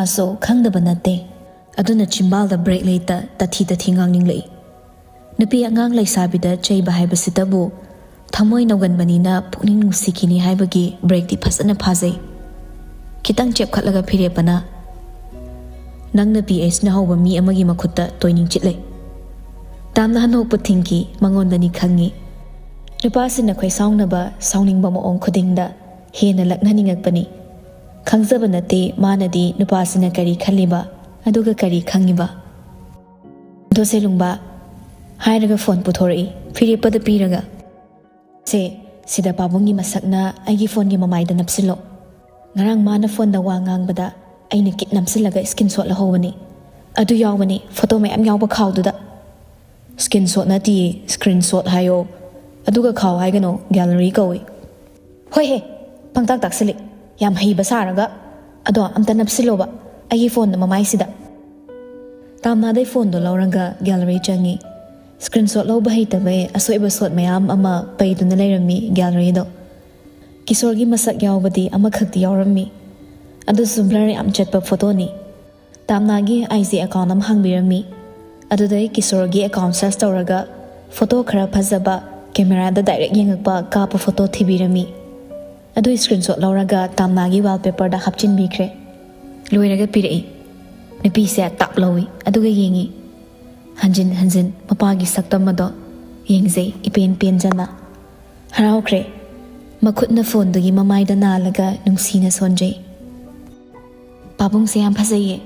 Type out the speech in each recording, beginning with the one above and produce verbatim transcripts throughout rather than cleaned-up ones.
ꯃꯥꯁꯨ ꯈꯪꯗꯕ ꯅꯠꯇꯦ꯫ ꯑꯗꯨꯅ ꯆꯤꯝꯕꯥꯜꯗ ꯕ꯭ꯔꯦꯛ ꯂꯩꯇ ꯇꯊꯤ ꯇꯊꯤ ꯉꯥꯡꯅꯤꯡꯂꯛꯏ꯫ ꯅꯨꯄꯤ ꯑꯉꯥꯡ ꯂꯩꯁꯥꯕꯤꯗ ꯆꯩꯕ ꯍꯥꯏꯕꯁꯤꯇꯕꯨ ꯊꯃꯣꯏ ꯅꯧꯒꯟꯕꯅꯤꯅ ꯄꯨꯛꯅꯤꯡ ꯅꯨꯡꯁꯤꯈꯤꯅꯤ ꯍꯥꯏꯕꯒꯤ ꯕ꯭ꯔꯦꯛꯇꯤ ꯐꯖꯅ ꯐꯥꯖꯩ꯫ ꯈꯤꯇꯪ ꯆꯦꯞꯈꯠꯂꯒ ꯐꯤꯔꯦꯞꯄꯅ, "ꯅꯪꯅ ꯄꯤ ꯑꯩꯆꯅ ꯍꯧꯕ ꯃꯤ ꯑꯃꯒꯤ ꯃꯈꯨꯠꯇ ꯇꯣꯏꯅꯤꯡ ꯆꯤꯠꯂꯦ꯫" ꯇꯥꯝꯅ ꯍꯟꯗꯣꯛꯄ ꯊꯤꯡꯈꯤ꯫ ꯃꯉꯣꯟꯗꯅꯤ ꯈꯪꯉꯤ꯫ ꯅꯨꯄꯥꯁꯤꯡꯅ ꯈꯣꯏ ꯁꯥꯎꯅꯕ, ꯁꯥꯎꯅꯤꯡꯕ ꯃꯑꯣꯡ ꯈꯨꯗꯤꯡꯗ ꯍꯦꯟꯅ ꯂꯛꯅꯅꯤꯡꯉꯛꯄꯅꯤ꯫ ꯈꯪꯖꯕ ꯅꯠꯇꯦ ꯃꯥꯅꯗꯤ ꯅꯨꯄꯥꯁꯤꯅ ꯀꯔꯤ ꯈꯜꯂꯤꯕ, ꯑꯗꯨꯒ ꯀꯔꯤ ꯈꯪꯉꯤꯕ꯫ "ꯑꯗꯣ ꯁꯦ ꯂꯨꯡꯕ," ꯍꯥꯏꯔꯒ ꯐꯣꯟ ꯄꯨꯊꯣꯔꯛꯏ, ꯐꯤꯔꯦꯞꯄꯗ ꯄꯤꯔꯒ, "ꯁꯦ, ꯁꯤꯗ ꯄꯥꯕꯨꯡꯒꯤ ꯃꯁꯛꯅ ꯑꯩꯒꯤ ꯐꯣꯟꯒꯤ ꯃꯃꯥꯏꯗ ꯅꯞꯁꯤꯜꯂꯣ꯫ ꯉꯔꯥꯡ ꯃꯥꯅ ꯐꯣꯟꯗ ꯋꯥ ꯉꯥꯡꯕꯗ ꯑꯩꯅ ꯀꯤꯠ ꯅꯝꯁꯤꯜꯂꯒ ꯁ꯭ꯀ꯭ꯔꯤꯟ ꯁꯣꯠ ꯂꯧꯍꯧꯕꯅꯤ꯫ ꯑꯗꯨ ꯌꯥꯎꯕꯅꯤ, ꯐꯣꯇꯣ ꯃꯌꯥꯝ ꯌꯥꯎꯕ ꯈꯥꯎꯗꯨꯗ꯫" "ꯁ꯭ꯀ꯭ꯔꯤꯟ ꯁꯣꯠ ꯅꯠꯇꯤꯌꯦ, ꯁ꯭ꯀ꯭ꯔꯤꯟ ꯁꯣꯠ ꯍꯥꯏꯌꯣ꯫ ꯑꯗꯨꯒ ꯈꯥꯎ ꯍꯥꯏꯒꯅꯣ, ꯒꯦꯂꯔꯤ ꯀꯧꯏ꯫" "ꯍꯣꯏ ꯍꯦ, ꯄꯪꯇꯥꯛ ꯇꯥꯛꯁꯤꯜꯂꯤ꯫ ꯌꯥꯝ ꯍꯩꯕ ꯁꯥꯔꯒ꯫ ꯑꯗꯣ ꯑꯝꯇ ꯅꯞꯁꯤꯜꯂꯣꯕ ꯑꯩꯒꯤ ꯐꯣꯟꯗ ꯃꯃꯥꯏꯁꯤꯗ꯫" ꯇꯥꯝꯅꯥꯗꯩ ꯐꯣꯟꯗꯣ ꯂꯧꯔꯒ ꯒꯦꯂꯔꯤ ꯆꯪꯉꯤ꯫ ꯁ꯭ꯀ꯭ꯔꯤꯟ ꯁꯣꯠ ꯂꯧꯕ ꯍꯩꯇꯕꯩ ꯑꯁꯣꯏꯕ ꯁꯣꯠ ꯃꯌꯥꯝ ꯑꯃ ꯄꯩꯗꯨꯅ ꯂꯩꯔꯝꯃꯤ ꯒꯦꯂꯔꯤꯗꯣ꯫ ꯀꯤꯁꯣꯔꯒꯤ ꯃꯁꯛ ꯌꯥꯎꯕꯗꯤ ꯑꯃꯈꯛꯇꯤ ꯌꯥꯎꯔꯝꯃꯤ꯫ ꯑꯗꯨꯁꯨ ꯕ꯭ꯂꯔ ꯌꯥꯝ ꯆꯠꯄ ꯐꯣꯇꯣꯅꯤ꯫ ꯇꯥꯝꯅꯥꯒꯤ ꯑꯥꯏ ꯖꯤ ꯑꯦꯀꯥꯎꯟ ꯑꯃ ꯍꯥꯡꯕꯤꯔꯝꯃꯤ꯫ ꯑꯗꯨꯗꯩ ꯀꯤꯁꯣꯔꯒꯤ ꯑꯦꯀꯥꯎꯟ ꯁꯔꯆ ꯇꯧꯔꯒ ꯐꯣꯇꯣ ꯈꯔ ꯐꯖꯕ, ꯀꯦꯃꯦꯔꯥꯗ ꯗꯥꯏꯔꯦꯛ ꯌꯦꯡꯉꯛꯄ ꯀꯥꯞꯄ ꯐꯣꯇꯣ ꯊꯤꯕꯤꯔꯝꯃꯤ꯫ ꯑꯗꯨ ꯁ꯭ꯀ꯭ꯔꯤꯟ ꯁꯣꯠ ꯂꯧꯔꯒ ꯇꯥꯝꯅꯥꯒꯤ ꯋꯥꯜꯄꯦꯄꯔꯗ ꯍꯥꯞꯆꯤꯟꯕꯤꯈ꯭ꯔꯦ꯫ ꯂꯣꯏꯔꯒ ꯄꯤꯔꯛꯏ꯫ ꯅꯨꯄꯤꯁꯦ ꯇꯥꯞ ꯂꯧꯏ, ꯑꯗꯨꯒ ꯌꯦꯡꯉꯤ꯫ ꯍꯟꯖꯤꯟ ꯍꯟꯖꯤꯟ ꯃꯄꯥꯒꯤ ꯁꯛꯇꯝ ꯑꯗꯣ ꯌꯦꯡꯖꯩ, ꯏꯄꯦꯟ ꯄꯦꯟꯖꯅ꯫ ꯍꯔꯥꯎꯈ꯭ꯔꯦ꯫ ꯃꯈꯨꯠꯅ ꯐꯣꯟꯗꯨꯒꯤ ꯃꯃꯥꯏꯗ ꯅꯥꯜꯂꯒ ꯅꯨꯡꯁꯤꯅ ꯁꯣꯟꯖꯩ꯫ "ꯄꯥꯕꯨꯡꯁꯦ ꯌꯥꯝ ꯐꯖꯩꯌꯦ꯫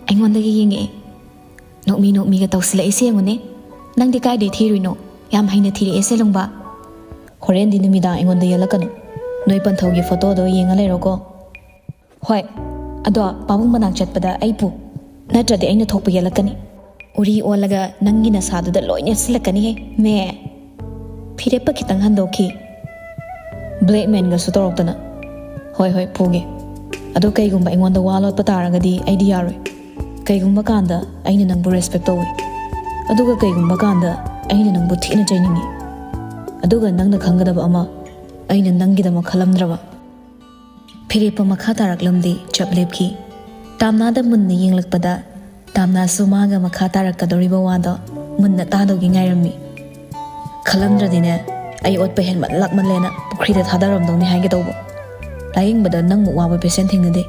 ꯑꯩꯉꯣꯟꯗꯒꯤ ꯌꯦꯡꯉꯛꯑꯦ꯫ ꯅꯣꯛꯃꯤ ꯅꯣꯛꯃꯤꯒ ꯇꯧꯁꯤꯜꯂꯛꯏꯁꯦ ꯌꯦꯡꯉꯨꯅꯦ꯫ ꯅꯪꯗꯤ ꯀꯥꯏꯗꯩ ꯊꯤꯔꯨꯏꯅꯣ? ꯌꯥꯝ ꯍꯩꯅ ꯊꯤꯔꯛꯑꯦ ꯁꯦ ꯂꯨꯡꯕ꯫ ꯍꯣꯔꯦꯟꯗꯤ ꯅꯨꯃꯤꯗꯥꯡ ꯑꯩꯉꯣꯟꯗ ꯌꯦꯜꯂꯛꯀꯅꯨ꯫ ꯅꯣꯏ ꯄꯟꯊꯧꯒꯤ ꯐꯣꯇꯣꯗꯣ ꯌꯦꯡꯉ ꯂꯩꯔꯣꯀꯣ꯫" "ꯍꯣꯏ, ꯑꯗꯣ ꯄꯥꯕꯨꯡ ꯃꯅꯥꯛ ꯆꯠꯄꯗ ꯑꯩ ꯄꯨ, ꯅꯠꯇ꯭ꯔꯗꯤ ꯑꯩꯅ ꯊꯣꯛꯄ ꯌꯦꯜꯂꯛꯀꯅꯤ꯫ ꯎꯔꯤ ꯑꯣꯜꯂꯒ ꯅꯪꯒꯤ ꯅꯁꯥꯗꯨꯗ ꯂꯣꯏ ꯅꯦꯠꯁꯤꯜꯂꯛꯀꯅꯤꯍꯦ, ꯃꯦ꯫" ꯐꯤꯔꯦꯞꯄ ꯈꯤꯇꯪ ꯍꯟꯗꯣꯛꯈꯤ꯫ "ꯕ꯭ꯂꯦꯛꯃꯦꯟꯒꯁꯨ ꯇꯧꯔꯛꯇꯅ꯫" "ꯍꯣꯏ, ꯍꯣꯏ, ꯄꯨꯒꯦ꯫ ꯑꯗꯣ ꯀꯩꯒꯨꯝꯕ ꯑꯩꯉꯣꯟꯗ ꯋꯥ ꯂꯣꯠꯄ ꯇꯥꯔꯒꯗꯤ ꯑꯩꯗꯤ ꯌꯥꯔꯣꯏ꯫ ꯀꯩꯒꯨꯝꯕ ꯀꯥꯟꯗ ꯑꯩꯅ ꯅꯪꯕꯨ ꯔꯦꯁꯄꯦꯛ ꯇꯧꯏ, ꯑꯗꯨꯒ ꯀꯩꯒꯨꯝꯕ ꯀꯥꯟꯗ ꯑꯩꯅ ꯅꯪꯕꯨ ꯊꯤꯅ ꯆꯩꯅꯤꯡꯏ꯫ ꯑꯗꯨꯒ ꯅꯪꯅ ꯈꯪꯒꯗꯕ ꯑꯃ, ꯑꯩꯅ ꯅꯪꯒꯤꯗꯃꯛ ꯈꯜꯂꯝꯗ꯭ꯔꯕ꯫" ꯐꯤꯔꯦꯞꯄ ꯃꯈꯥ ꯇꯥꯔꯛꯂꯝꯗꯦ, ꯆꯞ ꯂꯦꯞꯈꯤ꯫ ꯇꯥꯝꯅꯥꯗ ꯃꯨꯟꯅ ꯌꯦꯡꯂꯛꯄꯗ ꯇꯥꯝꯅꯥꯁꯨ ꯃꯥꯒ ꯃꯈꯥ ꯇꯥꯔꯛꯀꯗꯧꯔꯤꯕ ꯋꯥꯗꯣ ꯃꯨꯟꯅ ꯇꯥꯗꯧꯒꯤ ꯉꯥꯏꯔꯝꯃꯤ꯫ "ꯈꯜꯂꯝꯗ꯭ꯔꯗꯤꯅꯦ, ꯑꯩ ꯑꯣꯠꯄ ꯍꯦꯟꯃꯟꯂꯛꯃꯜꯂꯦꯅ ꯄꯨꯈ꯭ꯔꯤꯗ ꯊꯥꯗꯔꯝꯗꯧꯅꯤ ꯍꯥꯏꯒꯦ ꯇꯧꯕ꯫ ꯂꯥꯌꯦꯡꯕꯗ ꯅꯪꯃꯨꯛ ꯋꯥꯕ ꯄꯦꯁꯦꯟ ꯊꯦꯡꯅꯗꯦ꯫"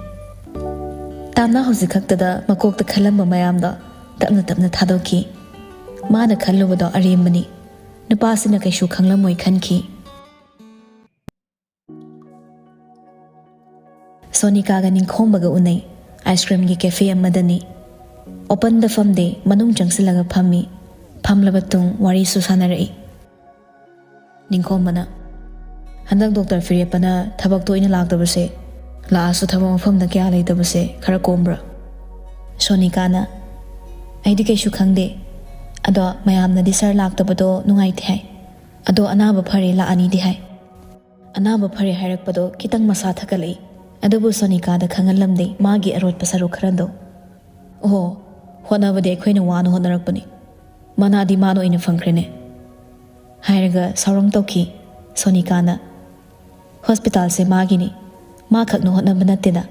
ꯇꯥꯝꯅꯥ ꯍꯧꯖꯤꯛ ꯈꯛꯇꯗ ꯃꯀꯣꯛꯇ ꯈꯜꯂꯝꯕ ꯃꯌꯥꯝꯗꯣ ꯇꯞꯅ ꯇꯞꯅ ꯊꯥꯗꯣꯛꯈꯤ꯫ ꯃꯥꯅ ꯈꯜꯂꯨꯕꯗꯣ ꯑꯔꯦꯝꯕꯅꯤ꯫ ꯅꯨꯄꯥꯁꯤꯅ ꯀꯩꯁꯨ ꯈꯪꯂꯝꯃꯣꯏ ꯈꯟꯈꯤ꯫ ꯁꯣꯅꯤꯀꯥꯒ ꯅꯤꯡꯈꯣꯝꯕꯒ ꯎꯅꯩ꯫ Ice ꯀ꯭ꯔꯤꯝꯒꯤ cafe ꯑꯃꯗꯅꯤ꯫ ꯑꯣꯄꯟꯗ ꯐꯝꯗꯦ, ꯃꯅꯨꯡ ꯆꯪꯁꯤꯜꯂꯒ ꯐꯝꯃꯤ꯫ ꯐꯝꯂꯕ ꯇꯨꯡ ꯋꯥꯔꯤꯁꯨ ꯁꯥꯟꯅꯔꯛꯏ꯫ ꯅꯤꯡꯈꯣꯝꯕꯅ, "ꯍꯟꯗꯛ ꯗꯣꯛꯇꯔ ꯐꯤꯔꯦꯞꯄꯅ ꯊꯕꯛ ꯇꯣꯏꯅ ꯂꯥꯛꯇꯕꯁꯦ, ꯂꯥꯛꯑꯁꯨ ꯊꯕꯛ ꯃꯐꯝꯗ ꯀꯌꯥ ꯂꯩꯇꯕꯁꯦ ꯈꯔ ꯀꯣꯝꯕ꯭ꯔꯥ?" ꯁꯣꯅꯤꯀꯥꯅ, "ꯑꯩꯗꯤ ꯀꯩꯁꯨ ꯈꯪꯗꯦ, ꯑꯗꯣ ꯃꯌꯥꯝꯅꯗꯤ ꯁꯥꯔ ꯂꯥꯛꯇꯕꯗꯣ ꯅꯨꯡꯉꯥꯏꯇꯦ ꯍꯥꯏ꯫ ꯑꯗꯣ ꯑꯅꯥꯕ ꯐꯔꯦ ꯂꯥꯛꯑꯅꯤꯗꯤ ꯍꯥꯏ꯫" ꯑꯅꯥꯕ ꯐꯔꯦ ꯍꯥꯏꯔꯛꯄꯗꯣ ꯈꯤꯇꯪ ꯃꯁꯥ ꯊꯛꯀꯠꯂꯛꯏ꯫ ꯑꯗꯨꯕꯨ ꯁꯣꯅꯤꯀꯥꯗ ꯈꯪꯍꯜꯂꯝꯗꯦ ꯃꯥꯒꯤ ꯑꯔꯣꯠꯄ ꯁꯔꯨꯛ ꯈꯔꯗꯣ꯫ "ꯑꯣꯍꯣ, ꯍꯣꯠꯅꯕꯗꯤ ꯑꯩꯈꯣꯏꯅ ꯋꯥꯅ ꯍꯣꯠꯅꯔꯛꯄꯅꯤ꯫ ꯃꯅꯥꯗꯤ ꯃꯥꯅ ꯑꯣꯏꯅ ꯐꯪꯈ꯭ꯔꯦꯅꯦ," ꯍꯥꯏꯔꯒ ꯁꯥꯎꯔꯪ ꯇꯧꯈꯤ꯫ ꯁꯣꯅꯤꯀꯥꯅ, "ꯍꯣꯁꯄꯤꯇꯥꯜꯁꯦ ꯃꯥꯒꯤꯅꯤ꯫ ꯃꯥ ꯈꯛꯅ ꯍꯣꯠꯅꯕ ꯅꯠꯇꯦꯗ꯫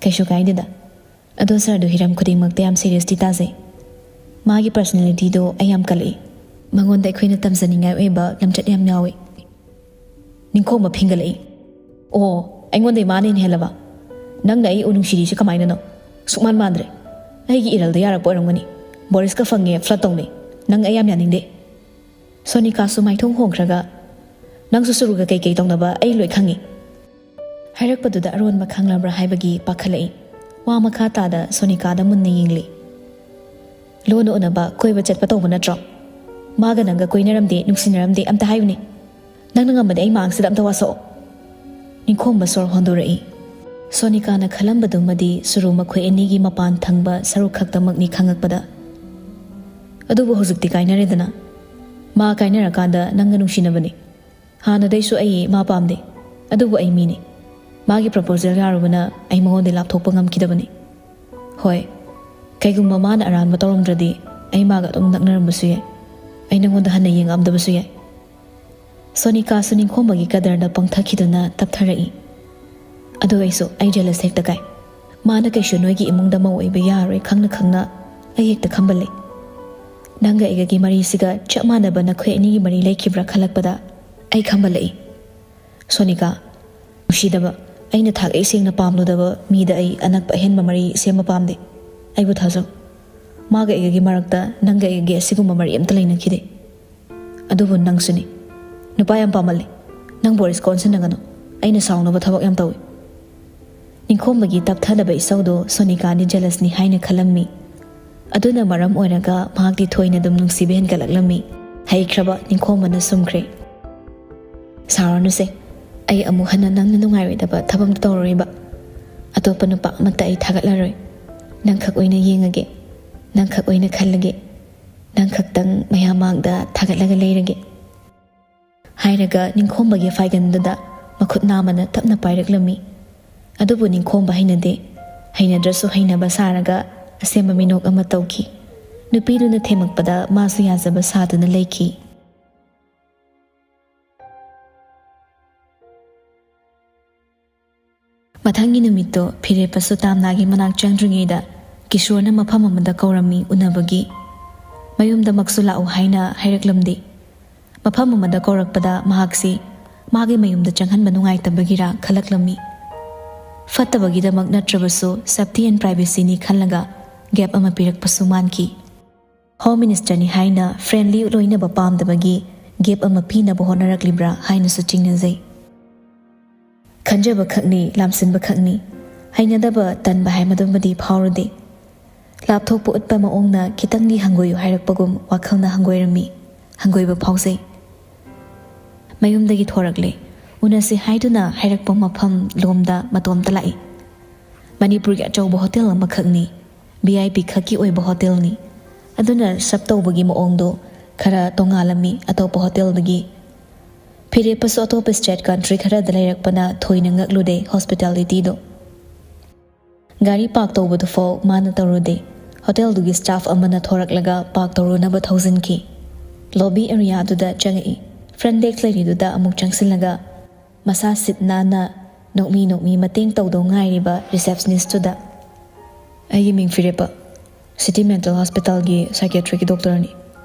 ꯀꯩꯁꯨ ꯀꯥꯏꯗꯦꯗ꯫ ꯑꯗꯣ ꯁꯥꯔꯗꯣ ꯍꯤꯔꯝ ꯈꯨꯗꯤꯡꯃꯛꯇ ꯌꯥꯝ ꯁꯤꯔꯤꯌꯁꯇꯤ ꯇꯥꯖꯩ꯫ ꯃꯥꯒꯤ ꯄꯔꯁꯅꯦꯂꯤꯇꯤꯗꯣ ꯑꯩ ꯌꯥꯝ ꯀꯜꯂꯛꯏ꯫ ꯃꯉꯣꯟꯗ ꯑꯩꯈꯣꯏꯅ ꯇꯝꯖꯅꯤꯡꯉꯥꯏ ꯑꯣꯏꯕ ꯂꯝꯆꯠ ꯌꯥꯝ ꯌꯥꯎꯏ꯫" ꯅꯤꯡꯈꯣꯝꯕ ꯐꯤꯡꯒꯠꯂꯛꯏ꯫ "ꯑꯣ, ꯑꯩꯉꯣꯟꯗꯩ ꯃꯥꯅ ꯍꯦꯟꯅ ꯍꯦꯜꯂꯕ? ꯅꯪꯅ ꯑꯩ ꯎ ꯅꯨꯡꯁꯤꯔꯤꯁꯦ ꯀꯃꯥꯏꯅꯅꯣ? ꯁꯨꯛꯃꯥꯟ ꯃꯥꯟꯗ꯭ꯔꯦ꯫ ꯑꯩꯒꯤ ꯏꯔꯜꯗ ꯌꯥꯔꯛꯄ ꯑꯣꯏꯔꯝꯒꯅꯤ꯫ ꯕꯣꯔꯤꯁꯀ ꯐꯪꯉꯦ ꯐ꯭ꯂꯠ ꯇꯧꯅꯩ꯫ ꯅꯪ ꯑꯩ ꯌꯥꯝ ꯌꯥꯅꯤꯡꯗꯦ꯫" ꯁꯣꯅꯤꯀꯥꯁꯨ ꯃꯥꯏꯊꯣꯡ ꯍꯣꯡꯈ꯭ꯔꯒ, "ꯅꯪꯁꯨ ꯁꯨꯔꯨꯒ ꯀꯩꯀꯩ ꯇꯧꯅꯕ ꯑꯩ ꯂꯣꯏ ꯈꯪꯉꯤ꯫" ꯍꯥꯏꯔꯛꯄꯗꯨꯗ ꯑꯔꯣꯟꯕ ꯈꯪꯂꯕ꯭ꯔꯥ ꯍꯥꯏꯕꯒꯤ ꯄꯥꯈꯠꯂꯛꯏ꯫ ꯋꯥ ꯃꯈꯥ ꯇꯥꯗ ꯁꯣꯅꯤꯀꯥꯗ ꯃꯨꯟꯅ ꯌꯦꯡꯂꯤ꯫ "ꯂꯣꯟꯅ ꯎꯅꯕ ꯀꯣꯏꯕ ꯆꯠꯄ ꯇꯧꯕ ꯅꯠꯇ꯭ꯔꯣ? ꯃꯥꯒ ꯅꯪꯒ ꯀꯣꯏꯅꯔꯝꯗꯦ, ꯅꯨꯡꯁꯤꯅꯔꯝꯗꯦ ꯑꯝꯇ ꯍꯥꯏꯌꯨꯅꯦ꯫ ꯅꯪꯅ ꯉꯝꯃꯗꯤ ꯑꯩ ꯃꯥꯡꯁꯤꯗ ꯑꯝꯇ ꯋꯥꯁꯛꯑꯣ꯫" ꯅꯤꯡꯈꯣꯝꯕ ꯁꯣꯔ ꯍꯣꯟꯗꯣꯔꯛꯏ꯫ ꯁꯣꯅꯤꯀꯥꯅ ꯈꯜꯂꯝꯕꯗꯨꯃꯗꯤ ꯁꯨꯔꯨ ꯃꯈꯣꯏ ꯑꯅꯤꯒꯤ ꯃꯄꯥꯟ ꯊꯪꯕ ꯁꯔꯨꯛ ꯈꯛꯇꯃꯛꯅꯤ ꯈꯪꯉꯛꯄꯗ, "ꯑꯗꯨꯕꯨ ꯍꯧꯖꯤꯛꯇꯤ ꯀꯥꯏꯅꯔꯦꯗꯅ꯫ ꯃꯥ ꯀꯥꯏꯅꯔꯀꯥꯟꯗ ꯅꯪꯒ ꯅꯨꯡꯁꯤꯅꯕꯅꯤ꯫ ꯍꯥꯟꯅꯗꯩꯁꯨ ꯑꯩ ꯃꯥ ꯄꯥꯝꯗꯦ꯫ ꯑꯗꯨꯕꯨ ꯑꯩ ꯃꯤꯅꯤ꯫ ꯃꯥꯒꯤ ꯄ꯭ꯔꯄꯣꯖꯦꯜ ꯌꯥꯔꯨꯕꯅ ꯑꯩ ꯃꯉꯣꯟꯗꯩ ꯂꯥꯞꯊꯣꯛꯄ ꯉꯝꯈꯤꯗꯕꯅꯤ꯫ ꯍꯣꯏ, ꯀꯩꯒꯨꯝꯕ ꯃꯥꯅ ꯑꯔꯥꯟꯕ ꯇꯧꯔꯝꯗ꯭ꯔꯗꯤ ꯑꯩ ꯃꯥꯒ ꯑꯗꯨꯝ ꯅꯛꯅꯔꯝꯕꯁꯨ ꯌꯥꯏ꯫ ꯑꯩ ꯅꯉꯣꯟꯗ ꯍꯟꯅ ꯌꯦꯡꯉꯛꯑꯝꯗꯕꯁꯨ ꯌꯥꯏ꯫" ꯁꯣꯅꯤꯀꯥꯁꯨ ꯅꯤꯡꯈꯣꯝꯕꯒꯤ ꯀꯗꯔꯗ ꯄꯪꯊꯈꯤꯗꯨꯅ ꯇꯞꯊꯔꯛꯏ꯫ "ꯑꯗꯨ ꯑꯩꯁꯨ, ꯑꯩ ꯖꯦꯂꯁ ꯍꯦꯛꯇ ꯀꯥꯏ꯫ ꯃꯥꯅ ꯀꯩꯁꯨ ꯅꯣꯏꯒꯤ ꯏꯃꯨꯡꯗ ꯃꯧ ꯑꯣꯏꯕ ꯌꯥꯔꯣꯏ ꯈꯪꯅ ꯈꯪꯅ ꯑꯩ ꯍꯦꯛꯇ ꯈꯝꯕꯜꯂꯤ꯫ ꯅꯪꯒ ꯑꯩꯒꯒꯤ ꯃꯔꯤꯁꯤꯒ ꯆꯞ ꯃꯥꯟꯅꯕ ꯅꯈꯣꯏ ꯑꯅꯤꯒꯤ ꯃꯔꯤ ꯂꯩꯈꯤꯕ꯭ꯔꯥ ꯈꯜꯂꯛꯄꯗ ꯑꯩ ꯈꯝꯕꯜꯂꯛꯏ꯫ ꯁꯣꯅꯤꯀꯥ, ꯅꯨꯡꯁꯤꯗꯕ, ꯑꯩꯅ ꯊꯥꯒꯩ ꯁꯦꯡꯅ ꯄꯥꯝꯂꯨꯗꯕ ꯃꯤꯗ ꯑꯩ ꯑꯅꯛꯄ ꯑꯍꯦꯟꯕ ꯃꯔꯤ ꯁꯦꯝꯕ ꯄꯥꯝꯗꯦ꯫ ꯑꯩꯕꯨ ꯊꯥꯖꯧ꯫ ꯃꯥꯒ ꯑꯩꯒꯒꯤ ꯃꯔꯛꯇ ꯅꯪꯒ ꯑꯩꯒꯒꯤ ꯑꯁꯤꯒꯨꯝꯕ ꯃꯔꯤ ꯑꯝꯇ ꯂꯩꯅꯈꯤꯗꯦ꯫ ꯑꯗꯨꯕꯨ ꯅꯪꯁꯨꯅꯤ꯫ ꯅꯨꯄꯥ ꯌꯥꯝ ꯄꯥꯝꯃꯜꯂꯤ꯫ ꯅꯪ ꯕꯣꯔꯤꯁ ꯀꯣꯟꯁꯤꯟꯅꯒꯅꯨ꯫ ꯑꯩꯅ ꯁꯥꯎꯅꯕ ꯊꯕꯛ ꯌꯥꯝ ꯇꯧꯏ꯫ ꯅꯤꯡꯈꯣꯝꯕꯒꯤ ꯇꯞꯊꯗꯕ ꯏꯁꯧꯗꯣ ꯁꯣꯅꯤꯀꯥꯅꯤ ꯖꯦꯂꯁꯅꯤ ꯍꯥꯏꯅ ꯈꯜꯂꯝꯃꯤ꯫ ꯑꯗꯨꯅ ꯃꯔꯝ ꯑꯣꯏꯔꯒ ꯃꯍꯥꯛꯇꯤ ꯊꯣꯏꯅ ꯑꯗꯨꯝ ꯅꯨꯡꯁꯤꯕ ꯍꯦꯟꯒꯠꯂꯛꯂꯝꯃꯤ꯫ ꯍꯩꯈ꯭ꯔꯕ ꯅꯤꯡꯈꯣꯝꯕꯅ ꯁꯨꯝꯈ꯭ꯔꯦ꯫ "ꯁꯥꯎꯔꯅꯨꯁꯦ꯫ ꯑꯩ ꯑꯃꯨꯛ ꯍꯟꯅ ꯅꯪꯅ ꯅꯨꯡꯉꯥꯏꯔꯣꯏꯗꯕ ꯊꯕꯛ ꯑꯝꯇ ꯇꯧꯔꯔꯣꯏꯕ꯫ ꯑꯇꯣꯞꯄ ꯅꯨꯄꯥ ꯑꯃꯠꯇ ꯑꯩ ꯊꯥꯒꯠꯂꯔꯣꯏ꯫ ꯅꯪꯈꯛ ꯑꯣꯏꯅ ꯌꯦꯡꯉꯒꯦ꯫ ꯅꯪꯈꯛ ꯑꯣꯏꯅ ꯈꯜꯂꯒꯦ꯫ ꯅꯪꯈꯛꯇꯪ ꯃꯌꯥꯝ ꯃꯥꯡꯗ ꯊꯥꯒꯠꯂꯒ ꯂꯩꯔꯒꯦ" ꯍꯥꯏꯔꯒ ꯅꯤꯡꯈꯣꯝꯕꯒꯤ ꯐꯥꯏꯒꯟꯗꯨꯗ ꯃꯈꯨꯠ ꯅꯥꯝꯃꯅ ꯇꯞꯅ ꯄꯥꯏꯔꯛꯂꯝꯃꯤ꯫ ꯑꯗꯨꯕꯨ ꯅꯤꯡꯈꯣꯝꯕ ꯍꯩꯅꯗꯦ꯫ ꯍꯩꯅꯗ꯭ꯔꯁꯨ ꯍꯩꯅꯕ ꯁꯥꯔꯒ ꯑꯁꯦꯝꯕ ꯃꯤꯅꯣꯛ ꯑꯃ ꯇꯧꯈꯤ꯫ ꯅꯨꯄꯤꯗꯨꯅ ꯊꯦꯝꯃꯛꯄꯗ ꯃꯥꯁꯨ ꯌꯥꯖꯕ ꯁꯥꯗꯨꯅ ꯂꯩꯈꯤ꯫ ꯃꯊꯪꯒꯤ ꯅꯨꯃꯤꯠꯇꯣ ꯐꯤꯔꯦꯞꯄꯁꯨ ꯇꯥꯝꯅꯥꯒꯤ ꯃꯅꯥꯛ ꯆꯪꯗ꯭ꯔꯤꯉꯩꯗ ꯀꯤꯁꯣꯔꯅ ꯃꯐꯝ ꯑꯃꯗ ꯀꯧꯔꯝꯃꯤ ꯎꯅꯕꯒꯤ꯫ ꯃꯌꯨꯝꯗꯃꯛꯁꯨ ꯂꯥꯛꯎ ꯍꯥꯏꯅ ꯍꯥꯏꯔꯛꯂꯝꯗꯦ꯫ ꯃꯐꯝ ꯑꯃꯗ ꯀꯧꯔꯛꯄꯗ ꯃꯍꯥꯛꯁꯤ ꯃꯥꯒꯤ ꯃꯌꯨꯝꯗ ꯆꯪꯍꯟꯕ ꯅꯨꯡꯉꯥꯏꯇꯕꯒꯤꯔꯥ ꯈꯜꯂꯛꯂꯝꯃꯤ꯫ ꯐꯠꯇꯕꯒꯤꯗꯃꯛ ꯅꯠꯇ꯭ꯔꯕꯁꯨ safety and privacyꯅꯤ ꯈꯜꯂꯒ gap ꯑꯃ ꯄꯤꯔꯛꯄꯁꯨ ꯃꯥꯟꯈꯤ꯫ ꯍꯣꯝ ꯃꯤꯅꯤꯁꯇꯔꯅꯤ ꯍꯥꯏꯅ friendly ꯂꯣꯏꯅꯕ ꯄꯥꯝꯗꯕꯒꯤ gap ꯑꯃ ꯄꯤꯅꯕ ꯍꯣꯠꯅꯔꯛꯂꯤꯕ꯭ꯔꯥ ꯍꯥꯏꯅꯁꯨ ꯆꯤꯡꯅꯖꯩ꯫ ꯈꯟꯖꯕ ꯈꯛꯅꯤ, ꯂꯥꯝꯁꯤꯟꯕ ꯈꯛꯅꯤ꯫ ꯍꯩꯅꯗꯕ, ꯇꯟꯕ ꯍꯥꯏꯕꯗꯨꯃꯗꯤ ꯐꯥꯎꯔꯨꯗꯦ꯫ ꯂꯥꯞꯊꯣꯛꯄ ꯎꯠꯄ ꯃꯑꯣꯡꯅ ꯈꯤꯇꯪꯗꯤ ꯍꯪꯒꯣꯏꯌꯨ ꯍꯥꯏꯔꯛꯄꯒꯨꯝ ꯋꯥꯈꯜꯅ ꯍꯪꯒꯣꯏꯔꯝꯃꯤ꯫ ꯍꯪꯒꯣꯏꯕ ꯐꯥꯎꯖꯩ꯫ ꯃꯌꯨꯝꯗꯒꯤ ꯊꯣꯔꯛꯂꯦ꯫ ꯎꯅꯁꯤ ꯍꯥꯏꯗꯨꯅ ꯍꯥꯏꯔꯛꯄ ꯃꯐꯝ ꯂꯣꯝꯗ ꯃꯇꯣꯝꯇ ꯂꯥꯛꯏ꯫ ꯃꯅꯤꯄꯨꯔꯒꯤ ꯑꯆꯧꯕ ꯍꯣꯇꯦꯜ ꯑꯃꯈꯛꯅꯤ꯫ ꯚꯤ ꯑꯥꯏ ꯄꯤ ꯈꯛꯀꯤ ꯑꯣꯏꯕ ꯍꯣꯇꯦꯜꯅꯤ꯫ ꯑꯗꯨꯅ serve ꯇꯧꯕꯒꯤ ꯃꯑꯣꯡꯗꯣ ꯈꯔ ꯇꯣꯉꯥꯜꯂꯝꯃꯤ ꯑꯇꯣꯞꯄ ꯍꯣꯇꯦꯜꯗꯒꯤ꯫ ꯐꯤꯔꯦꯞꯄꯁꯨ ꯑꯇꯣꯞꯄ state country ꯈꯔꯗ ꯂꯩꯔꯛꯄꯅ ꯊꯣꯏꯅ ꯉꯛꯂꯨꯗꯦ hospitalityꯗꯣ꯫ ꯒꯥꯔꯤ park ꯇꯧꯕꯗꯨꯐꯥꯎ ꯃꯥꯅ ꯇꯧꯔꯨꯗꯦ꯫ ꯍꯣꯇꯦꯜꯗꯨꯒꯤ staff ꯑꯃꯅ ꯊꯣꯔꯛꯂꯒ park ꯇꯧꯔꯨꯅꯕ ꯊꯧꯖꯤꯟꯈꯤ꯫ Lobby areaꯗꯨꯗ ꯆꯪꯉꯛꯏ꯫ Front desk ꯂꯩꯔꯤꯗꯨꯗ ꯑꯃꯨꯛ ꯆꯪꯁꯤꯜꯂꯒ ꯃꯁꯥ seat ꯅꯥꯟꯅ ꯅꯣꯛꯃꯤ ꯅꯣꯛꯃꯤ ꯃꯇꯦꯡ ꯇꯧꯗꯧ ꯉꯥꯏꯔꯤꯕ receptionist ꯇꯨꯗ, "ꯑꯩꯒꯤ ꯃꯤꯡ ꯐꯤꯔꯦꯞꯄ, City Mental Hospital ꯒꯤ psychiatric ꯀꯤ doctor ꯅꯤ꯫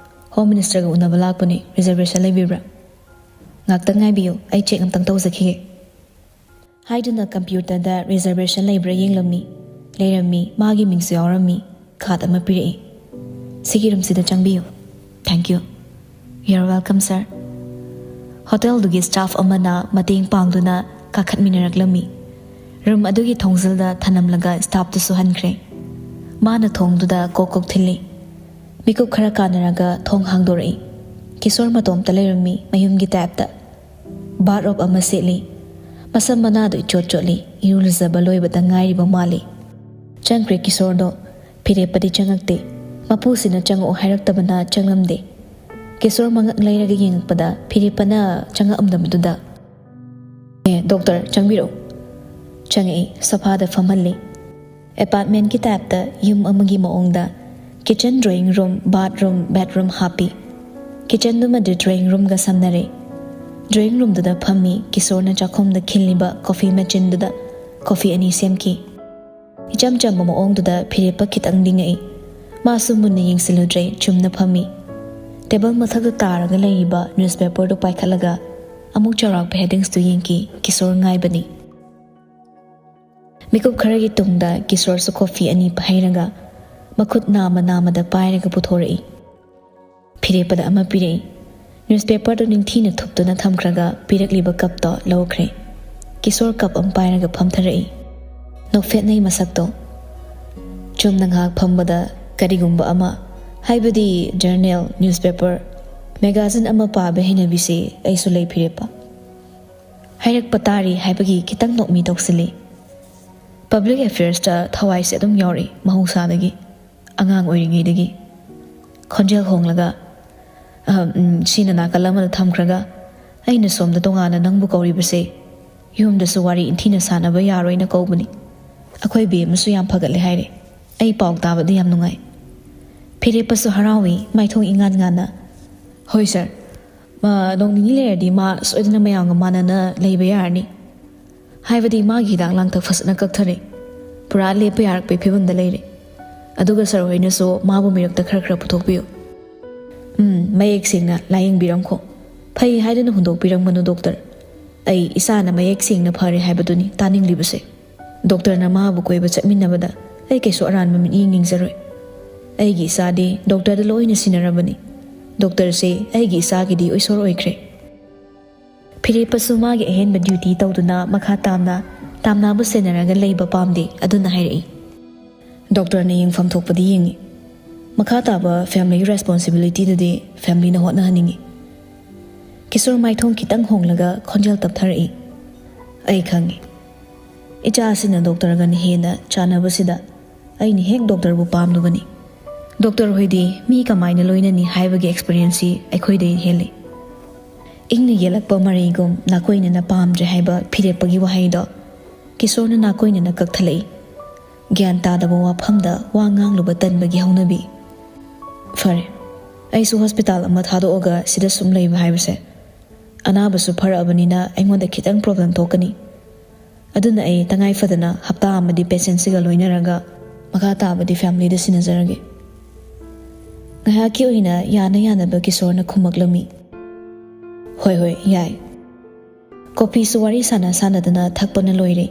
Home Minister ꯒ ꯎꯅꯕ ꯂꯥꯛꯄꯅꯤ, reservation ꯂꯩꯕꯤꯕ꯭ꯔꯥ?" "ꯉꯥꯛꯇꯪ ꯉꯥꯏꯕꯤꯌꯨ, ꯑꯩ check ꯑꯝꯇꯪ ꯇꯧꯖꯈꯤꯒꯦ" ꯍꯥꯏꯗꯨꯅ computer ꯗ reservation ꯂꯩꯕ꯭ꯔꯥ ꯌꯦꯡꯂꯝꯃꯤ꯫ ꯂꯩꯔꯝꯃꯤ, ꯃꯥꯒꯤ ꯃꯤꯡꯁꯨ ꯌꯥꯎꯔꯝꯃꯤ꯫ Card ꯑꯃ ꯄꯤꯔꯛꯏ꯫ "ꯁꯤꯒꯤ room ꯁꯤꯗ ꯆꯪꯕꯤꯌꯨ"꯫ "Thank you"꯫ "You're welcome, sir"꯫ Hotel ꯗꯨꯒꯤ staff ꯑꯃꯅ ꯃꯇꯦꯡ ꯄꯥꯡꯗꯨꯅ ꯀꯥꯈꯠꯃꯤꯟꯅꯔꯛꯂꯝꯃꯤ꯫ Room ꯑꯗꯨꯒꯤ ꯊꯣꯡꯖꯤꯜꯗ ꯊꯅꯝꯂꯒ staff ꯇꯨꯁꯨ ꯍꯟꯈ꯭ꯔꯦ꯫ ꯃꯥꯅ ꯊꯣꯡꯗꯨꯗ ꯀꯣꯛ ꯀꯣꯛ ꯊꯤꯜꯂꯤ꯫ ꯃꯤꯀꯨꯞ ꯈꯔ ꯀꯥꯟꯅꯔꯒ ꯊꯣꯡ ꯍꯥꯡꯗꯣꯔꯛꯏ꯫ ꯀꯤꯁꯣꯔ ꯃꯇꯣꯝꯇ ꯂꯩꯔꯝꯃꯤ, ꯃꯌꯨꯝꯒꯤ type ꯇ꯫ Bath robe ꯑꯃ ꯁꯦꯠꯂꯤ꯫ ꯃꯁꯝ ꯃꯅꯥꯗꯨ ꯏꯆꯣꯠ ꯆꯣꯠꯂꯤ, ꯏꯔꯨ ꯂꯨꯖꯕ ꯂꯣꯏꯕꯗ ꯉꯥꯏꯔꯤꯕ ꯃꯥꯜꯂꯤ꯫ ꯆꯪꯈ꯭ꯔꯦ ꯀꯤꯁꯣꯔꯗꯣ꯫ ꯐꯤꯔꯦꯞꯄꯗꯤ ꯆꯪꯉꯛꯇꯦ꯫ ꯃꯄꯨꯁꯤꯅ ꯆꯪꯉꯛꯑꯣ ꯍꯥꯏꯔꯛꯇꯕꯅ ꯆꯪꯂꯝꯗꯦ꯫ ꯀꯤꯁꯣꯔ ꯃꯉꯛ ꯂꯩꯔꯒ ꯌꯦꯡꯉꯛꯄꯗ ꯐꯤꯔꯦꯞꯄꯅ ꯆꯪꯉꯛꯑꯝꯗꯕꯗꯨꯗ, "ꯑꯦ, doctor, ꯆꯪꯕꯤꯔꯛꯎ"꯫ ꯆꯪꯉꯛꯏ, sofa ꯗ ꯐꯝꯍꯜꯂꯤ꯫ Apartment ꯀꯤ type ꯇ ꯌꯨꯝ ꯑꯃꯒꯤ ꯃꯑꯣꯡꯗ kitchen, drawing room, bathroom, bedroom ꯍꯥꯞꯄꯤ꯫ Kitchen ꯗꯨꯃꯗꯤ drawing room ꯒ ꯁꯝꯅꯔꯦ꯫ Drawing room ꯗꯨꯗ ꯐꯝꯃꯤ, ꯀꯤꯁꯣꯔꯅ ꯆꯥꯛꯈꯨꯝꯗ ꯈꯤꯜꯂꯤꯕ coffee machine ꯗꯨꯗ coffee ꯑꯅꯤ ꯁꯦꯝꯈꯤ꯫ ꯏꯆꯝ ꯆꯝꯕ ꯃꯑꯣꯡꯗꯨꯗ ꯐꯤꯔꯦꯞꯄ ꯈꯤꯇꯪꯗꯤ ꯉꯛꯏ꯫ ꯃꯥꯁꯨ ꯃꯨꯟꯅ ꯌꯦꯡꯁꯤꯜꯂꯨꯗ꯭ꯔꯦ, ꯆꯨꯝꯅ ꯐꯝꯃꯤ꯫ Table ꯃꯊꯛꯇ ꯇꯥꯔꯒ ꯂꯩꯔꯤꯕ newspaper ꯗꯨ ꯄꯥꯏꯈꯠꯂꯒ ꯑꯃꯨꯛ ꯆꯥꯎꯔꯥꯛꯄ headings ꯇꯨ ꯌꯦꯡꯈꯤ, ꯀꯤꯁꯣꯔ ꯉꯥꯏꯕꯅꯤ꯫ ꯃꯤꯀꯨꯞ ꯈꯔꯒꯤ ꯇꯨꯡꯗ ꯀꯤꯁꯣꯔꯁꯨ coffee ꯑꯅꯤ ꯍꯩꯔꯒ ꯃꯈꯨꯠ ꯅꯥꯝꯃ ꯅꯥꯝꯃꯗ ꯄꯥꯏꯔꯒ ꯄꯨꯊꯣꯔꯛꯏ꯫ ꯐꯤꯔꯦꯞꯄꯗ ꯑꯃ ꯄꯤꯔꯛꯏ꯫ Newspaper ꯗꯨ ꯅꯤꯡꯊꯤꯅ ꯊꯨꯞꯇꯨꯅ ꯊꯝꯈ꯭ꯔꯒ ꯄꯤꯔꯛꯂꯤꯕ cup ꯇꯣ ꯂꯧꯈ꯭ꯔꯦ꯫ ꯀꯤꯁꯣꯔ cup ꯑꯃ ꯄꯥꯏꯔꯒ ꯐꯝꯊꯔꯛꯏ꯫ ꯅꯣꯛꯐꯦꯠꯅꯩ ꯃꯁꯛꯇꯣ꯫ ꯆꯨꯝꯅ ꯉꯥꯏꯍꯥꯛ ꯐꯝꯕꯗ ꯀꯔꯤꯒꯨꯝꯕ ꯑꯃ, ꯍꯥꯏꯕꯗꯤ journal, newspaper, magazine ꯑꯃ ꯄꯥꯕ ꯍꯩꯅꯕꯤꯁꯤ ꯑꯩꯁꯨ ꯂꯩ ꯐꯤꯔꯦꯞꯄ꯫ ꯍꯥꯏꯔꯛꯄ ꯇꯥꯔꯤ ꯍꯥꯏꯕꯒꯤ ꯈꯤꯇꯪ ꯅꯣꯛꯃꯤ ꯇꯧꯁꯤꯜꯂꯤ꯫ Public affairs ꯇ ꯊꯋꯥꯏꯁꯦ ꯑꯗꯨꯝ ꯌꯥꯎꯔꯛꯏ ꯃꯍꯧꯁꯥꯗꯒꯤ, ꯑꯉꯥꯡ ꯑꯣꯏꯔꯤꯉꯩꯗꯒꯤ꯫ ꯈꯣꯟꯖꯦꯜ ꯍꯣꯡꯂꯒ, "ꯑꯍꯝ, ꯎꯝ, ꯁꯤꯅ ꯅꯥꯀꯜ ꯑꯃꯗ ꯊꯝꯈ꯭ꯔꯒ ꯑꯩꯅ ꯁꯣꯝꯗ ꯇꯣꯉꯥꯟꯅ ꯅꯪꯕꯨ ꯀꯧꯔꯤꯕꯁꯦ ꯌꯨꯝꯗꯁꯨ ꯋꯥꯔꯤ ꯏꯟꯊꯤꯅ ꯁꯥꯟꯅꯕ ꯌꯥꯔꯣꯏꯅ ꯀꯧꯕꯅꯤ꯫ ꯑꯩꯈꯣꯏ ꯕꯦꯝꯃꯁꯨ ꯌꯥꯝ ꯐꯒꯠꯂꯦ ꯍꯥꯏꯔꯦ꯫ ꯑꯩ ꯄꯥꯎ ꯇꯥꯕꯗ ꯌꯥꯝ ꯅꯨꯡꯉꯥꯏ"꯫ ꯐꯤꯔꯦꯞꯄꯁꯨ ꯍꯔꯥꯎꯏ, ꯃꯥꯏꯊꯣꯡ ꯏꯉꯥꯟ ꯉꯥꯟꯅ꯫ "ꯍꯣꯏ sir, ꯃꯥ ꯅꯣꯡ ꯅꯤꯅꯤ ꯂꯩꯔꯗꯤ ꯃꯥ ꯁꯣꯏꯗꯅ ꯃꯌꯥꯝꯒ ꯃꯥꯟꯅꯅ ꯂꯩꯕ ꯌꯥꯔꯅꯤ"꯫ ꯍꯥꯏꯕꯗꯤ ꯃꯥꯒꯤ ꯍꯤꯗꯥꯛ ꯂꯥꯡꯊꯛ ꯐꯖꯅ ꯀꯛꯊꯔꯦ꯫ ꯄꯨꯔꯥ ꯂꯦꯞꯄ ꯌꯥꯔꯛꯄꯒꯤ ꯐꯤꯕꯝꯗ ꯂꯩꯔꯦ꯫ ꯑꯗꯨꯒ ꯁꯥꯔ ꯍꯣꯏꯅꯁꯨ ꯃꯥꯕꯨ ꯃꯤꯔꯛꯇ ꯈꯔ ꯈꯔ ꯄꯨꯊꯣꯛꯄꯤꯌꯨ꯫ ꯎꯝ, ꯃꯌꯦꯛ ꯁꯦꯡꯅ ꯂꯥꯌꯦꯡꯕꯤꯔꯝꯈꯣ꯫ ꯐꯩ ꯍꯥꯏꯗꯨꯅ ꯍꯨꯟꯗꯣꯛꯄꯤꯔꯝꯒꯅꯨ ꯗꯣꯛꯇꯔ꯫ ꯑꯩ ꯏꯁꯥꯅ ꯃꯌꯦꯛ ꯁꯦꯡꯅ ꯐꯔꯦ ꯍꯥꯏꯕꯗꯨꯅꯤ ꯇꯥꯅꯤꯡꯂꯤꯕꯁꯦ꯫ ꯗꯣꯛꯇꯔꯅ ꯃꯥꯕꯨ ꯀꯣꯏꯕ ꯆꯠꯃꯤꯟꯅꯕꯗ ꯑꯩ ꯀꯩꯁꯨ ꯑꯔꯥꯟꯕ ꯃꯤꯠꯌꯦꯡ ꯌꯦꯡꯖꯔꯣꯏ꯫ ꯑꯩꯒꯤ ꯏꯆꯥꯗꯤ ꯗꯣꯛꯇꯔꯗ ꯂꯣꯏꯅ ꯁꯤꯟꯅꯔꯕꯅꯤ꯫ ꯗꯣꯛꯇꯔꯁꯦ ꯑꯩꯒꯤ ꯏꯆꯥꯒꯤꯗꯤ ꯑꯣꯏꯁꯣꯔ ꯑꯣꯏꯈ꯭ꯔꯦ꯫ ꯐꯤꯔꯦꯞꯄꯁꯨ ꯃꯥꯒꯤ ꯑꯍꯦꯟꯕ ꯗ꯭ꯌꯨꯇꯤ ꯇꯧꯗꯨꯅ ꯃꯈꯥ ꯇꯥꯝꯅ ꯇꯥꯝꯅꯕ ꯁꯦꯟꯅꯔꯒ ꯂꯩꯕ ꯄꯥꯝꯗꯦ, ꯑꯗꯨꯅ ꯍꯥꯏꯔꯛꯏ꯫ ꯗꯣꯛꯇꯔꯅ ꯌꯦꯡꯐꯝ ꯊꯣꯛꯄꯗꯤ ꯌꯦꯡꯉꯤ꯫ ꯃꯈꯥ ꯇꯥꯕ ꯐꯦꯃꯤꯂꯤꯒꯤ ꯔꯦꯁꯄꯣꯟꯁꯤꯕꯤꯂꯤꯇꯤꯗꯨꯗꯤ ꯐꯦꯃꯤꯂꯤꯅ ꯍꯣꯠꯅꯍꯟꯅꯤꯡꯉꯤ꯫ ꯀꯤꯁꯣꯔ ꯃꯥꯏꯊꯣꯡ ꯈꯤꯇꯪ ꯍꯣꯡꯂꯒ ꯈꯣꯟꯖꯦꯜ ꯇꯞꯊꯔꯛꯏ꯫ ꯑꯩ ꯈꯪꯉꯤ꯫ ꯏꯆꯥꯁꯤꯅ ꯗꯣꯛꯇꯔꯒꯅ ꯍꯦꯟꯅ ꯆꯥꯟꯅꯕꯁꯤꯗ ꯑꯩꯅ ꯍꯦꯛ ꯗꯣꯛꯇꯔꯕꯨ ꯄꯥꯝꯂꯨꯕꯅꯤ꯫ ꯗꯣꯛꯇꯔ ꯍꯣꯏꯗꯤ ꯃꯤ ꯀꯃꯥꯏꯅ ꯂꯣꯏꯅꯅꯤ ꯍꯥꯏꯕꯒꯤ ꯑꯦꯛꯁꯄꯤꯔꯤꯌꯦꯟꯁꯁꯤ ꯑꯩꯈꯣꯏꯗꯒꯤ ꯍꯦꯜꯂꯤ꯫ ꯏꯪꯅ ꯌꯦꯜꯂꯛꯄ ꯃꯔꯩꯒꯨꯝ ꯅꯥꯀꯣꯏꯅꯅ ꯄꯥꯝꯗ꯭ꯔꯦ ꯍꯥꯏꯕ ꯐꯤꯔꯦꯞꯄꯒꯤ ꯋꯥꯍꯩꯗꯣ ꯀꯤꯁꯣꯔꯅ ꯅꯥꯀꯣꯏꯅꯅ ꯀꯛꯊꯠꯂꯛꯏ꯫ ꯒ꯭ꯌꯥꯟ ꯇꯥꯗꯕ ꯋꯥꯐꯝꯗ ꯋꯥ ꯉꯥꯡꯂꯨꯕ ꯇꯟꯕꯒꯤ ꯍꯧꯅꯕꯤ꯫ ꯐꯔꯦ, ꯑꯩꯁꯨ ꯍꯣꯁꯄꯤꯇꯥꯜ ꯑꯃ ꯊꯥꯗꯣꯛꯑꯒ ꯁꯤꯗ ꯁꯨꯝ ꯂꯩꯕ ꯍꯥꯏꯕꯁꯦ, ꯑꯅꯥꯕꯁꯨ ꯐꯔꯛꯑꯕꯅꯤꯅ ꯑꯩꯉꯣꯟꯗ ꯈꯤꯇꯪ ꯄ꯭ꯔꯣꯕ꯭ꯂꯦꯝ ꯊꯣꯛꯀꯅꯤ꯫ ꯑꯗꯨꯅ ꯑꯩ ꯇꯉꯥꯏ ꯐꯗꯅ ꯍꯞꯇꯥ ꯑꯃꯗꯤ ꯄꯦꯁꯦꯟꯁꯤꯒ ꯂꯣꯏꯅꯔꯒ ꯃꯈꯥ ꯇꯥꯕꯗꯤ ꯐꯦꯃꯤꯂꯤꯗ ꯁꯤꯟꯅꯖꯔꯒꯦ꯫ ꯉꯥꯏꯍꯥꯛꯀꯤ ꯑꯣꯏꯅ ꯌꯥꯅ ꯌꯥꯅꯕ ꯀꯤꯁꯣꯔꯅ ꯈꯨꯝꯃꯛꯂꯝꯃꯤ꯫ ꯍꯣꯏ, ꯍꯣꯏ, ꯌꯥꯏ꯫ ꯀꯣꯐꯤꯁꯨ ꯋꯥꯔꯤ ꯁꯥꯟꯅ ꯁꯥꯟꯅꯗꯅ ꯊꯛꯄꯅ ꯂꯣꯏꯔꯦ꯫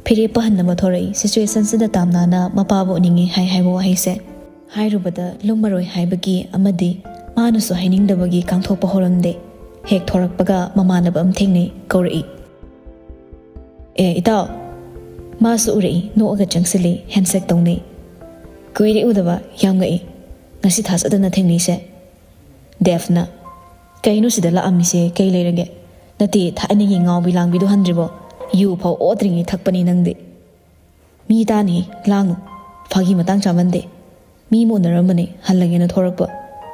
ꯐꯤꯔꯦꯞꯄ ꯍꯟꯅꯕ ꯊꯣꯔꯛꯏ꯫ ꯁꯤꯆꯨꯋꯦꯁꯟꯁꯤꯗ ꯇꯥꯝꯅꯥꯅ ꯃꯄꯥꯕꯨ ꯎꯅꯤꯡꯉꯤ ꯍꯥꯏ ꯍꯥꯏꯕ ꯋꯥꯍꯩꯁꯦ ꯍꯥꯏꯔꯨꯕꯗ ꯂꯨꯝꯃꯔꯣꯏ ꯍꯥꯏꯕꯒꯤ ꯑꯃꯗꯤ ꯃꯥꯅꯁꯨ ꯍꯥꯏꯅꯤꯡꯗꯕꯒꯤ ꯀꯥꯡꯊꯣꯛꯄ ꯍꯧꯔꯝꯗꯦ꯫ ꯍꯦꯛ ꯊꯣꯔꯛꯄꯒ ꯃꯃꯥꯟꯅꯕ ꯑꯃ ꯊꯦꯡꯅꯩ, ꯀꯧꯔꯛꯏ꯫ "ꯑꯦ, ꯏꯇꯥꯎ!" ꯃꯥꯁꯨ ꯎꯔꯛꯏ, ꯅꯣꯛꯑꯒ ꯆꯪꯁꯤꯜꯂꯤ, ꯍꯦꯟꯁꯦꯛ ꯇꯧꯅꯩ꯫ "ꯀꯨꯏꯔꯦ ꯎꯗꯕ, ꯌꯥꯝ ꯉꯛꯏ꯫ ꯉꯁꯤ ꯊꯥꯖꯗꯅ ꯊꯦꯡꯅꯩꯁꯦ꯫" ꯗꯦꯐꯅ, "ꯀꯩꯅꯣ ꯁꯤꯗ ꯂꯥꯛꯑꯝꯃꯤꯁꯦ? ꯀꯩ ꯂꯩꯔꯒꯦ? ꯅꯠꯇꯦ, ꯊꯥꯏꯅꯒꯤ ꯉꯥꯎꯕꯤ ꯂꯥꯡꯕꯤꯗꯣ ꯍꯟꯗ꯭ꯔꯤꯕꯣ? ꯌꯨ ꯐꯥꯎ ꯑꯣꯠꯇ꯭ꯔꯤꯉꯩ ꯊꯛꯄꯅꯤ ꯅꯪꯗꯤ꯫ ꯃꯤ ꯇꯥꯅꯤ, ꯂꯥꯡꯅꯨ꯫ ꯐꯥꯒꯤ ꯃꯇꯥꯡ ꯆꯥꯃꯟꯗꯦ꯫ ꯃꯤ ꯑꯃ ꯎꯅꯔꯝꯕꯅꯦ, ꯍꯜꯂꯒꯦꯅ ꯊꯣꯔꯛꯄ꯫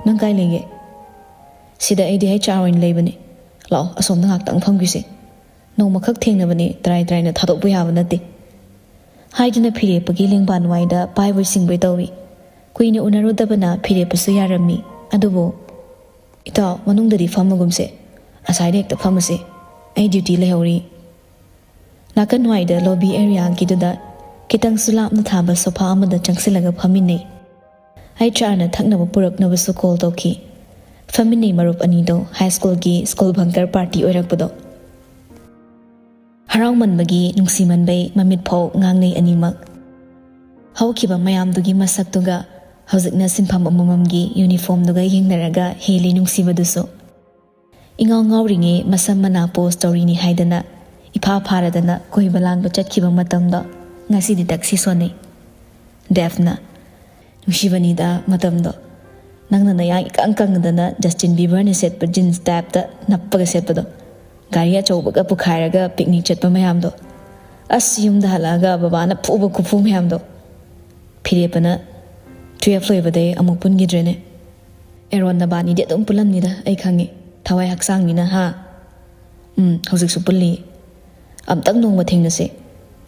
ꯅꯪ ꯀꯥꯏ ꯂꯩꯒꯦ?" "ꯁꯤꯗ ꯑꯩꯗꯤ ꯍꯩꯆ ꯑꯥꯔ ꯑꯣꯏꯅ ꯂꯩꯕꯅꯦ꯫ ꯂꯥꯛꯑꯣ, ꯑꯁꯣꯝꯗ ꯉꯥꯛꯇꯪ ꯐꯝꯈꯤꯁꯦ꯫ ꯅꯣꯡꯃꯈꯛ ꯊꯦꯡꯅꯕꯅꯦ, ꯇꯔꯥꯏ ꯇꯔꯥꯏꯅ ꯊꯥꯗꯣꯛꯄ ꯌꯥꯕ ꯅꯠꯇꯦ꯫" ꯍꯥꯏꯗꯨꯅ ꯐꯤꯔꯦꯞꯄꯒꯤ ꯂꯦꯡꯕꯥꯟ ꯋꯥꯏꯗ ꯄꯥꯏꯕꯣꯏ ꯁꯤꯡꯕꯣꯏ ꯇꯧꯏ꯫ ꯀꯨꯏꯅ ꯎꯅꯔꯨꯗꯕꯅ ꯐꯤꯔꯦꯞꯄꯁꯨ ꯌꯥꯔꯝꯃꯤ꯫ ꯑꯗꯨꯕꯨ, "ꯏꯇꯥꯎ, ꯃꯅꯨꯡꯗꯗꯤ ꯐꯝꯃꯒꯨꯝꯁꯦ꯫ ꯑꯁꯥꯏꯗ ꯍꯦꯛꯇ ꯐꯝꯃꯁꯤ꯫ ꯑꯩ ꯗ꯭ꯌꯨꯇꯤ ꯂꯩꯍꯧꯔꯤ꯫" ꯅꯥꯀꯟꯋꯥꯏꯗ ꯂꯣꯕꯤ ꯑꯦꯔꯤꯌꯥꯒꯤꯗꯨꯗ ꯈꯤꯇꯪꯁꯨ ꯂꯥꯞꯅ ꯊꯥꯕ ꯁꯣꯐꯥ ꯑꯃꯗ ꯆꯪꯁꯤꯜꯂꯒ ꯐꯝꯃꯤꯟꯅꯩ꯫ ꯑꯩꯆ ꯑꯥꯔꯅ ꯊꯛꯅꯕ ꯄꯨꯔꯛꯅꯕꯁꯨ ꯀꯣꯜ ꯇꯧꯈꯤ꯫ ꯐꯝꯃꯤꯟꯅꯩ ꯃꯔꯨꯞ ꯑꯅꯤꯗꯣ ꯍꯥꯏ ꯁ꯭ꯀꯨꯜꯒꯤ ꯁ꯭ꯀꯨꯜ ꯕꯪꯀꯔ ꯄꯥꯔꯇꯤ ꯑꯣꯏꯔꯛꯄꯗꯣ꯫ ꯍꯔꯥꯎꯃꯟꯕꯒꯤ ꯅꯨꯡꯁꯤꯃꯟꯕꯩ ꯃꯃꯤꯠ ꯐꯥꯎ ꯉꯥꯡꯅꯩ ꯑꯅꯤꯃꯛ꯫ ꯍꯧꯈꯤꯕ ꯃꯌꯥꯝꯗꯨꯒꯤ ꯃꯁꯛꯇꯨꯒ ꯍꯧꯖꯤꯛꯅ ꯁꯤꯟꯐꯝ ꯑꯃꯃꯝꯒꯤ ꯌꯨꯅꯤꯐꯣꯔꯝꯗꯨꯒ ꯌꯦꯡꯅꯔꯒ ꯍꯦꯜꯂꯤ ꯅꯨꯡꯁꯤꯕꯗꯨꯁꯨ꯫ ꯏꯉꯥꯎ ꯉꯥꯎꯔꯤꯉꯩ ꯃꯁꯝ ꯃꯅꯥ ꯄꯣꯁ ꯇꯧꯔꯤꯅꯤ ꯍꯥꯏꯗꯅ ꯏꯐꯥ ꯐꯥꯔꯗꯅ ꯀꯣꯏꯕ ꯂꯥꯡꯕ ꯆꯠꯈꯤꯕ ꯃꯇꯝꯗꯣ ꯉꯁꯤꯗꯤ ꯇꯛꯁꯤ ꯁꯣꯟꯅꯩ꯫ ꯗꯦꯐꯅ, "ꯅꯨꯡꯁꯤꯕꯅꯤꯗ ꯃꯇꯝꯗꯣ꯫ ꯅꯪꯅ ꯅꯌꯥꯡ ꯏꯀꯪ ꯀꯪꯗꯅ ꯖꯁꯇꯤꯟ ꯕꯤꯕꯔꯅ ꯁꯦꯠꯄ ꯖꯤꯟꯁ ꯇꯥꯏꯞꯇ ꯅꯞꯄꯒ ꯁꯦꯠꯄꯗꯣ꯫ ꯒꯥꯔꯤ ꯑꯆꯧꯕꯒ ꯄꯨꯈꯥꯏꯔꯒ ꯄꯤꯛꯅꯤꯛ ꯆꯠꯄ ꯃꯌꯥꯝꯗꯣ꯫ ꯑꯁ, ꯌꯨꯝꯗ ꯍꯜꯂꯛꯑꯒ ꯕꯕꯥꯅ ꯐꯨꯕ ꯈꯨꯐꯨ ꯃꯌꯥꯝꯗꯣ꯫" ꯐꯤꯔꯦꯞꯄꯅ, "ꯇꯨꯌꯦꯜꯐ ꯂꯣꯏꯕꯗꯩ ꯑꯃꯨꯛ ꯄꯨꯟꯈꯤꯗ꯭ꯔꯦꯅꯦ꯫ ꯑꯦꯔꯣꯟ, ꯅꯕꯥꯅꯤꯗꯤ ꯑꯗꯨꯝ ꯄꯨꯜꯂꯝꯅꯤꯗ, ꯑꯩ ꯈꯪꯉꯦ꯫ ꯊꯋꯥꯏ ꯍꯛꯆꯥꯡꯅꯤꯅ, ꯍꯥ?" "ꯎꯝ, ꯍꯧꯖꯤꯛꯁꯨ ꯄꯨꯜꯂꯤ꯫ ꯑꯝꯇꯪ ꯅꯣꯡꯃ ꯊꯦꯡꯅꯁꯦ꯫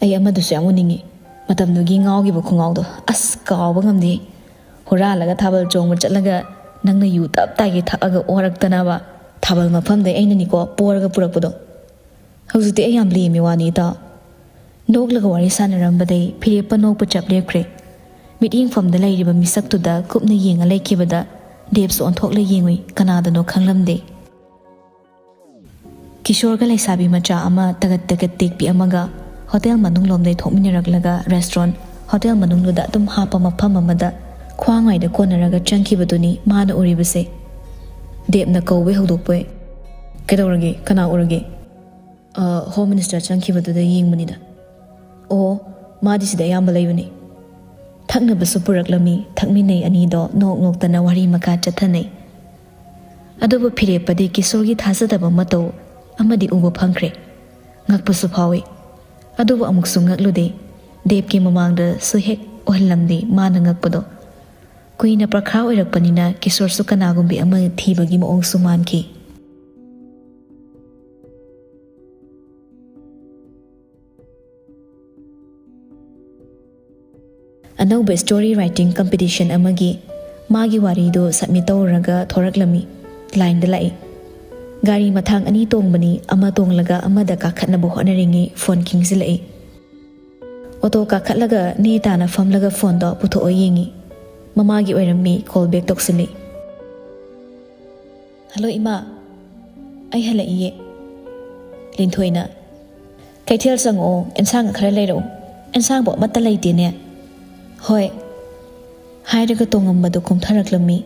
ꯑꯩ ꯑꯃꯗꯨꯁꯨ ꯌꯥꯝ ꯎꯅꯤꯡꯉꯤ꯫ ꯃꯇꯝꯗꯨꯒꯤ ꯉꯥꯎꯈꯤꯕ ꯈꯣꯡꯉꯥꯎꯗꯣ ꯑꯁ ꯀꯥꯎꯕ ꯉꯝꯗꯦ꯫ ꯍꯨꯔꯥꯜꯂꯒ ꯊꯥꯕꯜ ꯆꯣꯡꯕ ꯆꯠꯂꯒ ꯅꯪꯅ ꯌꯨ ꯇꯞ ꯇꯥꯏꯒꯩ ꯊꯛꯑꯒ ꯑꯣꯔꯛꯇꯅꯕ ꯊꯥꯕꯜ ꯃꯐꯝꯗꯩ ꯑꯩꯅꯅꯤꯀꯣ ꯄꯣꯔꯒ ꯄꯨꯔꯛꯄꯗꯣ꯫ ꯍꯧꯖꯤꯛꯇꯤ ꯑꯩ ꯌꯥꯝ ꯂꯦꯝꯃꯤ ꯋꯥꯅꯤ, ꯏꯇꯥꯎ꯫" ꯅꯣꯛꯂꯒ ꯋꯥꯔꯤ ꯁꯥꯟꯅꯔꯝꯕꯗꯩ ꯐꯤꯔꯦꯞꯄ ꯅꯣꯛꯄ ꯆꯞ ꯂꯦꯞꯈ꯭ꯔꯦ꯫ ꯃꯤꯠꯌꯦꯡꯐꯝꯗ ꯂꯩꯔꯤꯕ ꯃꯤꯁꯛꯇꯨꯗ ꯀꯨꯞꯅ ꯌꯦꯡꯉ ꯂꯩꯈꯤꯕꯗ ꯗꯦꯞꯁꯨ ꯑꯣꯟꯊꯣꯛꯂ ꯌꯦꯡꯉꯨꯏ, ꯀꯅꯥꯗꯅꯣ ꯈꯪꯂꯝꯗꯦ꯫ ꯀꯤꯁꯣꯔꯒ ꯂꯩꯁꯥꯕꯤ ꯃꯆꯥ ꯑꯃ ꯇꯒꯠ ꯇꯒꯠ ꯇꯦꯛꯄꯤ ꯑꯃꯒ ꯍꯣꯇꯦꯜ ꯃꯅꯨꯡ ꯂꯣꯝꯗꯩ ꯊꯣꯛꯃꯤꯟꯅꯔꯛꯂꯒ ꯔꯦꯁꯇꯨꯔꯦꯟ ꯍꯣꯇꯦꯜ ꯃꯅꯨꯡꯗꯨꯗ ꯑꯗꯨꯝ ꯍꯥꯞꯄ ꯃꯐꯝ ꯑꯃꯗ ꯈ꯭ꯋꯥꯡ ꯉꯥꯏꯗ ꯀꯣꯟꯅꯔꯒ ꯆꯪꯈꯤꯕꯗꯨꯅꯤ ꯃꯥꯅ ꯎꯔꯤꯕꯁꯦ꯫ ꯗꯦꯞꯅ ꯀꯧꯕꯩ ꯍꯧꯗꯣꯛꯄꯩ, "ꯀꯩꯗꯧꯔꯒꯦ? ꯀꯅꯥ ꯎꯔꯒꯦ?" "ꯑ, ꯍꯣꯝ ꯃꯤꯅꯤꯁꯇꯔ ꯆꯪꯈꯤꯕꯗꯨꯗ ꯌꯦꯡꯕꯅꯤꯗ꯫" "ꯑꯣ, ꯃꯥꯗꯤ ꯁꯤꯗ ꯑꯌꯥꯝꯕ ꯂꯩꯕꯅꯤ꯫" ꯊꯛꯅꯕꯁꯨ ꯄꯨꯔꯛꯂꯝꯃꯤ꯫ ꯊꯛꯃꯤꯟꯅꯩ ꯑꯅꯤꯗꯣ ꯅꯣꯛ ꯅꯣꯛꯇꯅ ꯋꯥꯔꯤ ꯃꯈꯥ ꯆꯠꯊꯅꯩ꯫ ꯑꯗꯨꯕꯨ ꯐꯤꯔꯦꯞꯄꯗꯤ ꯀꯤꯁꯣꯔꯒꯤ ꯊꯥꯖꯗꯕ ꯃꯇꯧ ꯑꯃꯗꯤ ꯎꯕ ꯐꯪꯈ꯭ꯔꯦ꯫ ꯉꯛꯄꯁꯨ ꯐꯥꯎꯏ꯫ ꯑꯗꯨꯕꯨ ꯑꯃꯨꯛꯁꯨ ꯉꯛꯂꯨꯗꯦ꯫ ꯗꯦꯕꯀꯤ ꯃꯃꯥꯡꯗꯁꯨ ꯍꯦꯛ ꯎꯍꯜꯂꯝꯗꯦ ꯃꯥꯅ ꯉꯛꯄꯗꯣ꯫ ꯀꯨꯏꯅ ꯄ꯭ꯔꯈꯥ ꯑꯣꯏꯔꯛꯄꯅꯤꯅ ꯀꯤꯁꯣꯔꯁꯨ ꯀꯅꯥꯒꯨꯝꯕꯤ ꯑꯃ ꯊꯤꯕꯒꯤ ꯃꯑꯣꯡꯁꯨ ꯃꯥꯟꯈꯤ꯫ ꯑꯅꯧꯕ ꯁ꯭ꯇꯣꯔꯤ ꯔꯥꯏꯇꯤꯡ ꯀꯝꯄꯤꯇꯤꯁꯟ ꯑꯃꯒꯤ ꯃꯥꯒꯤ ꯋꯥꯔꯤꯗꯨ ꯁꯕꯃꯤꯠ ꯇꯧꯔꯨꯔꯒ ꯊꯣꯔꯛꯂꯝꯃꯤ꯫ ꯂꯥꯏꯟꯗ ꯂꯥꯛꯏ꯫ ꯒꯥꯔꯤ ꯃꯊꯥꯡ ꯑꯅꯤ ꯇꯣꯡꯕꯅꯤ, ꯑꯃ ꯇꯣꯡꯂꯒ ꯑꯃꯗ ꯀꯥꯈꯠꯅꯕ ꯍꯣꯠꯅꯔꯤꯉꯩ ꯐꯣꯟ ꯈꯤꯡꯖꯤꯜꯂꯛꯏ꯫ ꯑꯣꯇꯣ ꯀꯥꯈꯠꯂꯒ ꯅꯦ ꯇꯥꯅ ꯐꯝꯂꯒ ꯐꯣꯟꯗꯣ ꯄꯨꯊꯣꯛꯑ ꯌꯦꯡꯉꯤ꯫ ꯃꯃꯥꯒꯤ ꯑꯣꯏꯔꯝꯃꯤ꯫ Call bag ꯇꯧꯁꯤꯜꯂꯤ꯫ "ꯍꯜꯂꯣ ꯏꯃꯥ, ꯑꯩ ꯍꯜꯂꯛꯏꯌꯦ꯫" ꯂꯤꯟꯊꯣꯏꯅ, "ꯀꯩꯊꯦꯜ ꯆꯪꯉꯛꯑꯣ, ꯑꯦꯟꯁꯥꯡ ꯈꯔ ꯂꯩꯔꯛꯎ꯫ ꯑꯦꯟꯁꯥꯡꯕꯨ ꯑꯃꯠꯇ ꯂꯩꯇꯦꯅꯦ꯫" "ꯍꯣꯏ꯫" ꯍꯥꯏꯔꯒ ꯇꯣꯡꯉꯝꯕꯗꯨ ꯀꯨꯝꯊꯔꯛꯂꯝꯃꯤ꯫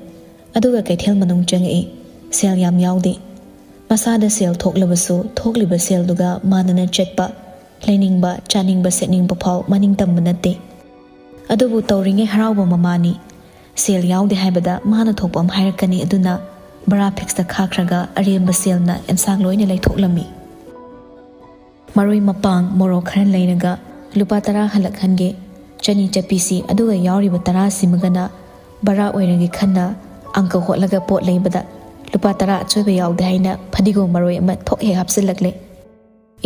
ꯑꯗꯨꯒ ꯀꯩꯊꯦꯜ ꯃꯅꯨꯡ ꯆꯪꯉꯛꯏ꯫ ꯁꯦꯜ ꯌꯥꯝ ꯌꯥꯎꯗꯦ꯫ ꯃꯁꯥꯗ ꯁꯦꯜ ꯊꯣꯛꯂꯕꯁꯨ ꯊꯣꯛꯂꯤꯕ ꯁꯦꯜꯗꯨꯒ ꯃꯥꯟꯅꯅ ꯆꯠꯄ, ꯂꯩꯅꯤꯡꯕ, ꯆꯥꯅꯤꯡꯕ, ꯁꯦꯠꯅꯤꯡꯕ ꯐꯥꯎ ꯃꯅꯤꯡ ꯇꯝꯕ ꯅꯠꯇꯦ꯫ ꯑꯗꯨꯕꯨ ꯇꯧꯔꯤꯉꯩ ꯍꯔꯥꯎꯕ ꯃꯃꯥꯅꯤ꯫ ꯁꯦꯜ ꯌꯥꯎꯗꯦ ꯍꯥꯏꯕꯗ ꯃꯥꯅ ꯊꯣꯛꯄ ꯑꯃ ꯍꯥꯏꯔꯛꯀꯅꯤ, ꯑꯗꯨꯅ ꯕꯔꯥ ꯐꯤꯛꯁꯇ ꯈꯥꯛꯈ꯭ꯔꯒ ꯑꯔꯦꯝꯕ ꯁꯦꯜꯅ ꯑꯦꯟꯁꯥꯡ ꯂꯣꯏꯅ ꯂꯩꯊꯣꯛꯂꯝꯃꯤ꯫ ꯃꯔꯣꯏ ꯃꯄꯥꯡ, ꯃꯣꯔꯣꯛ ꯈꯔ ꯂꯩꯔꯒ ꯂꯨꯄꯥ ꯇꯔꯥ ꯍꯜꯂꯛꯍꯟꯒꯦ꯫ ꯆꯅꯤ ꯆꯠꯄꯤꯁꯤ ꯑꯗꯨꯒ ꯌꯥꯎꯔꯤꯕ ꯇꯔꯥꯁꯤꯃꯒꯅ ꯕꯔꯥ ꯑꯣꯏꯔꯒꯦ ꯈꯟꯅ ꯑꯪꯀ ꯍꯣꯠꯂꯒ ꯄꯣꯠ ꯂꯩꯕꯗ ꯂꯨꯄꯥ ꯇꯔꯥ ꯑꯆꯣꯏꯕ ꯌꯥꯎꯗꯦ ꯍꯥꯏꯅ ꯐꯗꯤꯒꯣꯝ ꯃꯔꯣꯏ ꯑꯃ ꯊꯣꯛ ꯍꯦꯛ ꯍꯥꯞꯆꯤꯜꯂꯛꯂꯦ꯫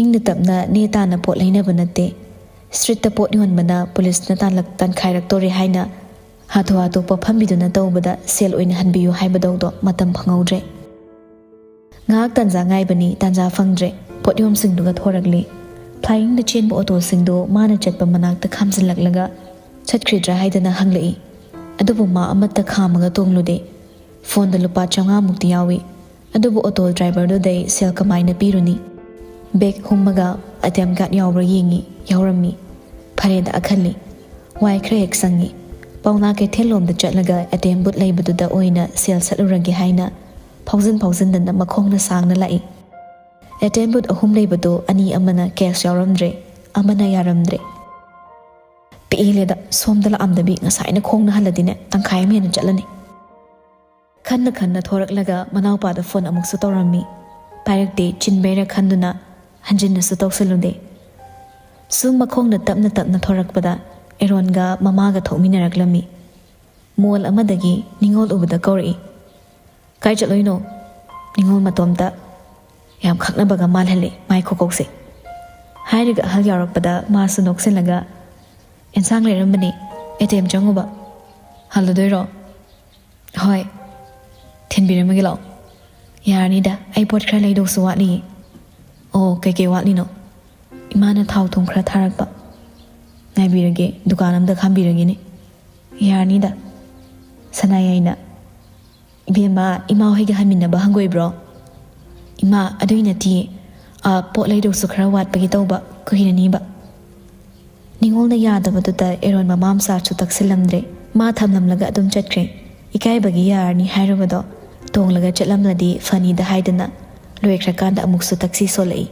ꯏꯪꯅ ꯇꯞꯅ ꯅꯦ ꯇꯥꯅ ꯄꯣꯠ ꯂꯩꯅꯕ ꯅꯠꯇꯦ꯫ ꯁ꯭ꯇ꯭ꯔꯤꯠꯇ ꯄꯣꯠ ꯌꯣꯟꯕꯅ ꯄꯨꯂꯤꯁꯅ ꯇꯥꯟꯂꯛ-, ꯇꯥꯟꯈꯥꯏꯔꯛꯇꯣꯔꯦ ꯍꯥꯏꯅ ꯍꯥꯊꯨ ꯍꯥꯊꯨ ꯄꯣꯠꯐꯝꯕꯤꯗꯨꯅ ꯇꯧꯕꯗ ꯁꯦꯜ ꯑꯣꯏꯅ ꯍꯟꯕꯤꯌꯨ ꯍꯥꯏꯕꯗꯧꯗꯣ ꯃꯇꯝ ꯐꯪꯍꯧꯗ꯭ꯔꯦ꯫ ꯉꯥꯏꯍꯥꯛ ꯇꯥꯟꯖꯥ ꯉꯥꯏꯕꯅꯤ, ꯇꯥꯟꯖꯥ ꯐꯪꯗ꯭ꯔꯦ꯫ ꯄꯣꯠꯌꯣꯝꯁꯤꯡꯗꯨꯒ ꯊꯣꯔꯛꯂꯤ꯫ ꯐ꯭ꯂꯥꯏꯌꯤꯡꯗ ꯆꯦꯟꯕ ꯑꯣꯇꯣꯁꯤꯡꯗꯨ ꯃꯥꯅ ꯆꯠꯄ ꯃꯅꯥꯛꯇ ꯈꯥꯝꯖꯤꯜꯂꯛꯂꯒ ꯆꯠꯈ꯭ꯔꯤꯗ꯭ꯔꯥ ꯍꯥꯏꯗꯅ ꯍꯪꯂꯛꯏ꯫ ꯑꯗꯨꯕꯨ ꯃꯥ ꯑꯃꯠꯇ ꯈꯥꯝꯃꯒ ꯇꯣꯡꯂꯨꯗꯦ꯫ ꯐꯣꯟꯗ ꯂꯨꯄꯥ ꯆꯥꯝꯃꯉꯥꯃꯨꯛꯇꯤ ꯌꯥꯎꯏ꯫ ꯑꯗꯨꯕꯨ ꯑꯣꯇꯣ ꯗ꯭ꯔꯥꯏꯚꯔꯗꯨꯗꯩ ꯁꯦꯜ ꯀꯃꯥꯏꯅ ꯄꯤꯔꯨꯅꯤ? ꯕꯦꯒ ꯍꯨꯝꯃꯒ ꯑꯦ ꯇꯤ ꯑꯦꯝ ꯀꯥꯔꯗ ꯌꯥꯎꯕ꯭ꯔꯥ ꯌꯦꯡꯉꯤ, ꯌꯥꯎꯔꯝꯃꯤ꯫ ꯐꯔꯦꯗ ꯈꯜꯂꯤ꯫ ꯋꯥꯏ ꯈꯔ ꯍꯦꯛ ꯁꯪꯉꯤ꯫ ꯄꯥꯎꯅꯥ ꯀꯩꯊꯦꯜ ꯂꯣꯝꯗ ꯆꯠꯂꯒ ꯑꯦ ꯇꯤ ꯑꯦꯝ ꯕꯨꯠ ꯂꯩꯕꯗꯨꯗ ꯑꯣꯏꯅ ꯁꯦꯜ ꯁꯠꯂꯨꯔꯒꯦ ꯍꯥꯏꯅ ꯐꯥꯎꯖꯤꯟ ꯐꯥꯎꯖꯤꯟꯗꯅ ꯃꯈꯣꯡꯅ ꯁꯥꯡꯅ ꯂꯥꯛꯏ꯫ ꯑꯦ ꯇꯤ ꯑꯦꯝ ꯕꯨꯠ ꯑꯍꯨꯝ ꯂꯩꯕꯗꯨ ꯑꯅꯤ ꯑꯃꯅ ꯀꯦꯁ ꯌꯥꯎꯔꯝꯗ꯭ꯔꯦ, ꯑꯃꯅ ꯌꯥꯔꯝꯗ꯭ꯔꯦ꯫ ꯄꯦꯜꯂꯦꯗ, ꯁꯣꯝꯗ ꯂꯥꯛꯑꯝꯗꯕꯤ ꯉꯁꯥꯏꯅ ꯈꯣꯡꯅ ꯍꯜꯂꯗꯤꯅꯦ ꯇꯪꯈꯥꯏ ꯑꯃ ꯍꯦꯟꯅ ꯆꯠꯂꯅꯤ꯫ ꯈꯟꯅ ꯈꯟꯅ ꯊꯣꯔꯛꯂꯒ ꯃꯅꯥꯎꯄꯥꯗ ꯐꯣꯟ ꯑꯃꯨꯛꯁꯨ ꯇꯧꯔꯝꯃꯤ꯫ ꯄꯥꯏꯔꯛꯇꯦ, ꯆꯤꯟꯕꯩꯔ ꯈꯟꯗꯨꯅ ꯍꯟꯖꯤꯟꯅꯁꯨ ꯇꯧꯁꯤꯜꯂꯨꯗꯦ꯫ ꯁꯨꯝ ꯃꯈꯣꯡꯅ ꯇꯞꯅ ꯇꯞꯅ ꯊꯣꯔꯛꯄꯗ ꯑꯦꯔꯣꯟꯒ ꯃꯃꯥꯒ ꯊꯣꯛꯃꯤꯟꯅꯔꯛꯂꯝꯃꯤ꯫ ꯃꯣꯜ ꯑꯃꯗꯒꯤ ꯅꯤꯉꯣꯜ ꯎꯕꯗ ꯀꯧꯔꯛꯏ꯫ "ꯀꯥꯏ ꯆꯠꯂꯨꯏꯅꯣ?" "ꯅꯤꯉꯣꯜ ꯃꯇꯣꯝꯇ ꯌꯥꯝ ꯈꯪꯅꯕꯒ ꯃꯥꯜꯍꯜꯂꯦ ꯃꯥꯏ ꯈꯨꯀꯧꯁꯦ꯫" ꯍꯥꯏꯔꯒ ꯑꯍꯜ ꯌꯥꯎꯔꯛꯄꯗ ꯃꯥꯁꯨ ꯅꯣꯛꯁꯤꯜꯂꯒ, "ꯑꯦꯟꯁꯥꯡ ꯂꯩꯔꯝꯕꯅꯦ, ꯑꯦ ꯇꯤ ꯑꯦꯝ ꯆꯪꯉꯨꯕ꯫" "ꯍꯜꯂꯗꯣꯏꯔꯣ?" "ꯍꯣꯏ, ꯊꯤꯟꯕꯤꯔꯝꯃꯒꯦ ꯂꯥꯛꯑꯣ꯫" ꯌꯥꯔꯅꯤꯗ, ꯑꯩ ꯄꯣꯠ ꯈꯔ ꯂꯩꯗꯧꯁꯨ ꯋꯥꯠꯂꯤꯌꯦ꯫ ꯑꯣ, ꯀꯩꯀꯩ ꯋꯥꯠꯂꯤꯅꯣ? ꯏꯃꯥꯅ ꯊꯥꯎ ꯊꯨꯝ ꯈꯔ ꯊꯥꯔꯛꯄ꯫ ꯉꯥꯏꯕꯤꯔꯒꯦ, ꯗꯨꯀꯥꯟ ꯑꯝꯗ ꯈꯥꯝꯕꯤꯔꯒꯦꯅꯦ꯫ ꯌꯥꯔꯅꯤꯗ꯫ ꯁꯅꯥꯌꯥꯏꯅ, "ꯏꯕꯦꯝꯃ, ꯏꯃꯥ ꯍꯣꯏꯒ ꯍꯟꯃꯤꯟꯅꯕ ꯍꯪꯒꯣꯏꯕ꯭ꯔꯣ?" "ꯏꯃꯥ, ꯑꯗꯨꯏ ꯅꯠꯇꯤꯌꯦ꯫ ꯑ, ꯄꯣꯠ ꯂꯩꯗꯧꯁꯨ ꯈꯔ ꯋꯥꯠꯄꯒꯤ ꯇꯧꯕ, ꯀꯨꯏꯔꯅꯤꯕ꯫" ꯅꯤꯉꯣꯜꯅ ꯌꯥꯗꯕꯗꯨꯗ ꯑꯦꯔꯣꯟ ꯃꯃꯥ ꯃꯆꯥꯁꯨ ꯇꯛꯁꯤꯜꯂꯝꯗ꯭ꯔꯦ꯫ ꯃꯥ ꯊꯝꯂꯝꯂꯒ ꯑꯗꯨꯝ ꯆꯠꯈ꯭ꯔꯦ꯫ ꯏꯀꯥꯏꯕꯒꯤ ꯌꯥꯔꯅꯤ ꯍꯥꯏꯔꯨꯕꯗꯣ ꯇꯣꯡꯂꯒ ꯆꯠꯂꯝꯂꯗꯤ ꯐꯅꯤꯗ ꯍꯥꯏꯗꯅ ꯂꯣꯏꯈ꯭ꯔꯀꯥꯟꯗ ꯑꯃꯨꯛꯁꯨ ꯇꯛꯁꯤ ꯁꯣꯜꯂꯛꯏ꯫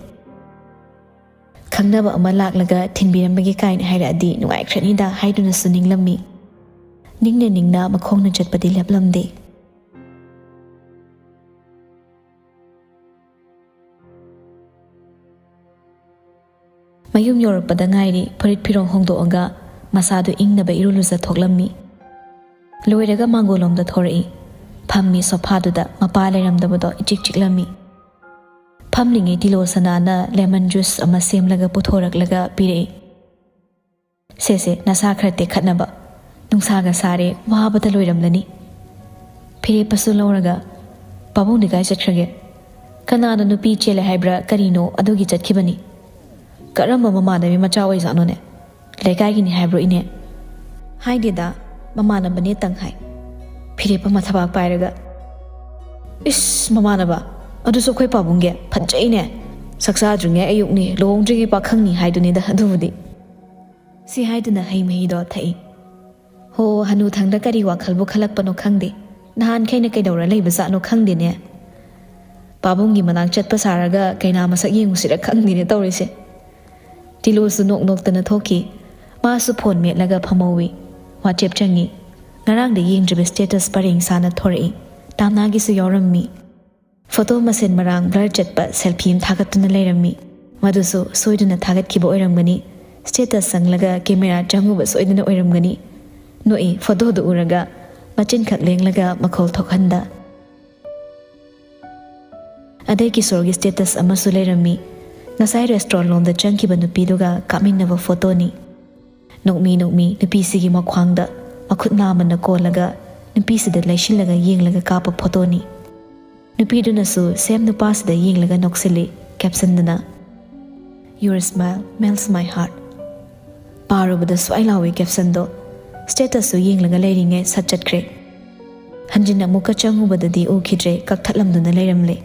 ꯈꯪꯅꯕ ꯑꯃ ꯂꯥꯛꯂꯒ ꯊꯤꯟꯕꯤꯔꯝꯕꯒꯤ ꯀꯥꯏꯅ ꯍꯥꯏꯔꯛꯑꯗꯤ ꯅꯨꯡꯉꯥꯏꯈ꯭ꯔꯅꯤꯗ ꯍꯥꯏꯗꯨꯅꯁꯨ ꯅꯤꯡꯂꯝꯃꯤ꯫ ꯅꯤꯡꯅ ꯅꯤꯡꯅ ꯃꯈꯣꯡꯅ ꯆꯠꯄꯗꯤ ꯂꯦꯞꯂꯝꯗꯦ꯫ ꯃꯌꯨꯝ ꯌꯧꯔꯛꯄꯗ ꯉꯥꯏꯔꯤ ꯐꯨꯔꯤꯠ ꯐꯤꯔꯣꯜ ꯍꯣꯡꯗꯣꯛꯑꯒ ꯃꯁꯥꯗꯨ ꯏꯪꯅꯕ ꯏꯔꯨ ꯂꯨꯖꯊꯣꯛꯂꯝꯃꯤ꯫ ꯂꯣꯏꯔꯒ ꯃꯥꯡꯒꯣꯜꯂꯣꯝꯗ ꯊꯣꯔꯛꯏ꯫ ꯐꯝꯃꯤ ꯁꯣꯐꯥꯗꯨꯗ ꯃꯄꯥ ꯂꯩꯔꯝꯗꯕꯗꯣ ꯏꯆꯤꯛ ꯆꯤꯛꯂꯝꯃꯤ꯫ ꯐꯝꯂꯤꯉꯩ ꯇꯤꯂꯣ ꯁꯅꯥꯅ ꯂꯦꯃꯟ ꯖꯨꯁ ꯑꯃ ꯁꯦꯝꯂꯒ ꯄꯨꯊꯣꯔꯛꯂꯒ ꯄꯤꯔꯛꯏ꯫ "ꯁꯦ ꯁꯦ, ꯅꯁꯥ ꯈꯔ ꯇꯦꯛꯈꯠꯅꯕ꯫ ꯅꯨꯡꯁꯥꯒ ꯁꯥꯔꯦ, ꯋꯥꯕꯗ ꯂꯣꯏꯔꯝꯂꯅꯤ꯫" ꯐꯤꯔꯦꯞꯄꯁꯨ ꯂꯧꯔꯒ, "ꯄꯥꯕꯨꯡꯗꯤ ꯀꯥꯏ ꯆꯠꯈ꯭ꯔꯒꯦ? ꯀꯅꯥꯅ ꯅꯨꯄꯤ ꯆꯦꯜꯂꯦ ꯍꯥꯏꯕ꯭ꯔꯥ ꯀꯔꯤꯅꯣ ꯑꯗꯨꯒꯤ ꯆꯠꯈꯤꯕꯅꯤ꯫ ꯀꯔꯝꯕ ꯃꯃꯥꯟꯅꯕꯤ ꯃꯆꯥ ꯑꯣꯏꯖꯥꯠꯅꯣꯅꯦ? ꯂꯩꯀꯥꯏꯒꯤꯅꯤ ꯍꯥꯏꯕ꯭ꯔꯣ ꯏꯅꯦ?" "ꯍꯥꯏꯗꯦꯗ, ꯃꯃꯥꯟꯅꯕꯅꯦ ꯇꯪ ꯍꯥꯏ꯫" ꯐꯤꯔꯦꯞꯄ ꯃꯊꯕꯥꯛ ꯄꯥꯏꯔꯒ, "ꯏꯁ, ꯃꯃꯥꯟꯅꯕ? ꯑꯗꯨꯁꯨ ꯑꯩꯈꯣꯏ ꯄꯥꯕꯨꯡꯒꯤ? ꯐꯠꯖꯩꯅꯦ꯫ ꯆꯥꯛ ꯆꯥꯗ꯭ꯔꯤꯉꯩ ꯑꯌꯨꯛꯅꯤ, ꯂꯨꯍꯣꯡꯗ꯭ꯔꯤꯉꯩ ꯄꯥꯈꯪꯅꯤ ꯍꯥꯏꯗꯨꯅꯤꯗ ꯑꯗꯨꯕꯨꯗꯤ꯫" ꯁꯤ ꯍꯥꯏꯗꯨꯅ ꯍꯩ ꯃꯍꯤꯗꯣ ꯊꯛꯏ꯫ "ꯍꯣ, ꯍꯅꯨꯊꯪꯗ ꯀꯔꯤ ꯋꯥꯈꯜꯕꯨ ꯈꯜꯂꯛꯄꯅꯣ ꯈꯪꯗꯦ꯫ ꯅꯍꯥꯟꯈꯩꯅ ꯀꯩꯗꯧꯔ ꯂꯩꯕꯖꯥꯠꯅꯣ ꯈꯪꯗꯦꯅꯦ꯫ ꯄꯥꯕꯨꯡꯒꯤ ꯃꯅꯥꯛ ꯆꯠꯄ ꯁꯥꯔꯒ ꯀꯩꯅꯥ ꯃꯁꯛ ꯌꯦꯡꯉꯨꯁꯤꯔ ꯈꯪꯗꯦꯅꯦ ꯇꯧꯔꯤꯁꯦ꯫" ꯇꯤꯂꯨꯁꯨ ꯅꯣꯛ ꯅꯣꯛꯇꯅ ꯊꯣꯛꯈꯤ꯫ ꯃꯥꯁꯨ ꯐꯣꯟ ꯃꯦꯠꯂꯒ ꯐꯝꯍꯧꯏ꯫ ꯋꯥꯆꯦꯞ ꯆꯪꯉꯤ꯫ ꯉꯔꯥꯡꯗ ꯌꯦꯡꯗ꯭ꯔꯤꯕ ꯁ꯭ꯇꯦꯇꯁ ꯄꯔꯦꯡ ꯁꯥꯅ ꯊꯣꯔꯛꯏ꯫ ꯇꯥꯝꯅꯥꯒꯤꯁꯨ ꯌꯥꯎꯔꯝꯃꯤ꯫ ꯐꯣꯇꯣ ꯃꯁꯦꯟ ꯃꯔꯥꯡ ꯕ꯭ꯂꯔ ꯆꯠꯄ ꯁꯦꯜꯐꯤ ꯑꯃ ꯊꯥꯒꯠꯇꯨꯅ ꯂꯩꯔꯝꯃꯤ꯫ ꯃꯗꯨꯁꯨ ꯁꯣꯏꯗꯨꯅ ꯊꯥꯒꯠꯈꯤꯕ ꯑꯣꯏꯔꯝꯒꯅꯤ꯫ ꯁ꯭ꯇꯦꯇꯁ ꯆꯪꯂꯒ ꯀꯦꯃꯦꯔꯥ ꯆꯪꯉꯨꯕ ꯁꯣꯏꯗꯅ ꯑꯣꯏꯔꯝꯒꯅꯤ꯫ ꯅꯣꯛꯏ ꯐꯣꯇꯣꯗꯨ ꯎꯔꯒ, ꯃꯆꯤꯟꯈꯛ ꯂꯦꯡꯂꯒ ꯃꯈꯣꯜ ꯊꯣꯛꯍꯟꯗ꯫ ꯑꯗꯩ ꯀꯤꯁꯣꯔꯒꯤ ꯁ꯭ꯇꯦꯇꯁ ꯑꯃꯁꯨ ꯂꯩꯔꯝꯃꯤ꯫ ꯉꯁꯥꯏ ꯔꯦꯁꯇꯨꯔꯦꯟ ꯂꯣꯝꯗ ꯆꯪꯈꯤꯕ ꯅꯨꯄꯤꯗꯨꯒ ꯀꯥꯞꯃꯤꯟꯅꯕ ꯐꯣꯇꯣꯅꯤ꯫ ꯅꯣꯛꯃꯤ ꯅꯣꯛꯃꯤ ꯅꯨꯄꯤꯁꯤꯒꯤ ꯃꯈ꯭ꯋꯥꯡꯗ ꯃꯈꯨꯠ ꯅꯥꯝꯃꯅ ꯀꯣꯜꯂꯒ ꯅꯨꯄꯤꯁꯤꯗ ꯂꯩꯁꯤꯜꯂꯒ ꯌꯦꯡꯂꯒ ꯀꯥꯞꯄ ꯐꯣꯇꯣꯅꯤ꯫ ꯅꯨꯄꯤꯗꯨꯅꯁꯨ ꯁꯦꯝ ꯅꯨꯄꯥꯁꯤꯗ ꯌꯦꯡꯂꯒ ꯅꯣꯛꯁꯤꯜꯂꯤ꯫ ꯀꯦꯞꯁꯟꯗꯨꯅ "Your smile melts my heart"꯫ ꯄꯥꯔꯨꯕꯗ ꯁ꯭ꯋꯥꯏ ꯂꯥꯎꯏ ꯀꯦꯞꯁꯟꯗꯣ꯫ ꯁ꯭ꯇꯦꯇꯁꯁꯨ ꯌꯦꯡꯂꯒ ꯂꯩꯔꯤꯉꯩ ꯁꯠ ꯆꯠꯈ꯭ꯔꯦ꯫ ꯍꯟꯖꯤꯟ ꯑꯃꯨꯛꯀ ꯆꯪꯉꯨꯕꯗꯗꯤ ꯎꯈꯤꯗ꯭ꯔꯦ, ꯀꯛꯊꯠꯂꯝꯗꯨꯅ ꯂꯩꯔꯝꯂꯦ꯫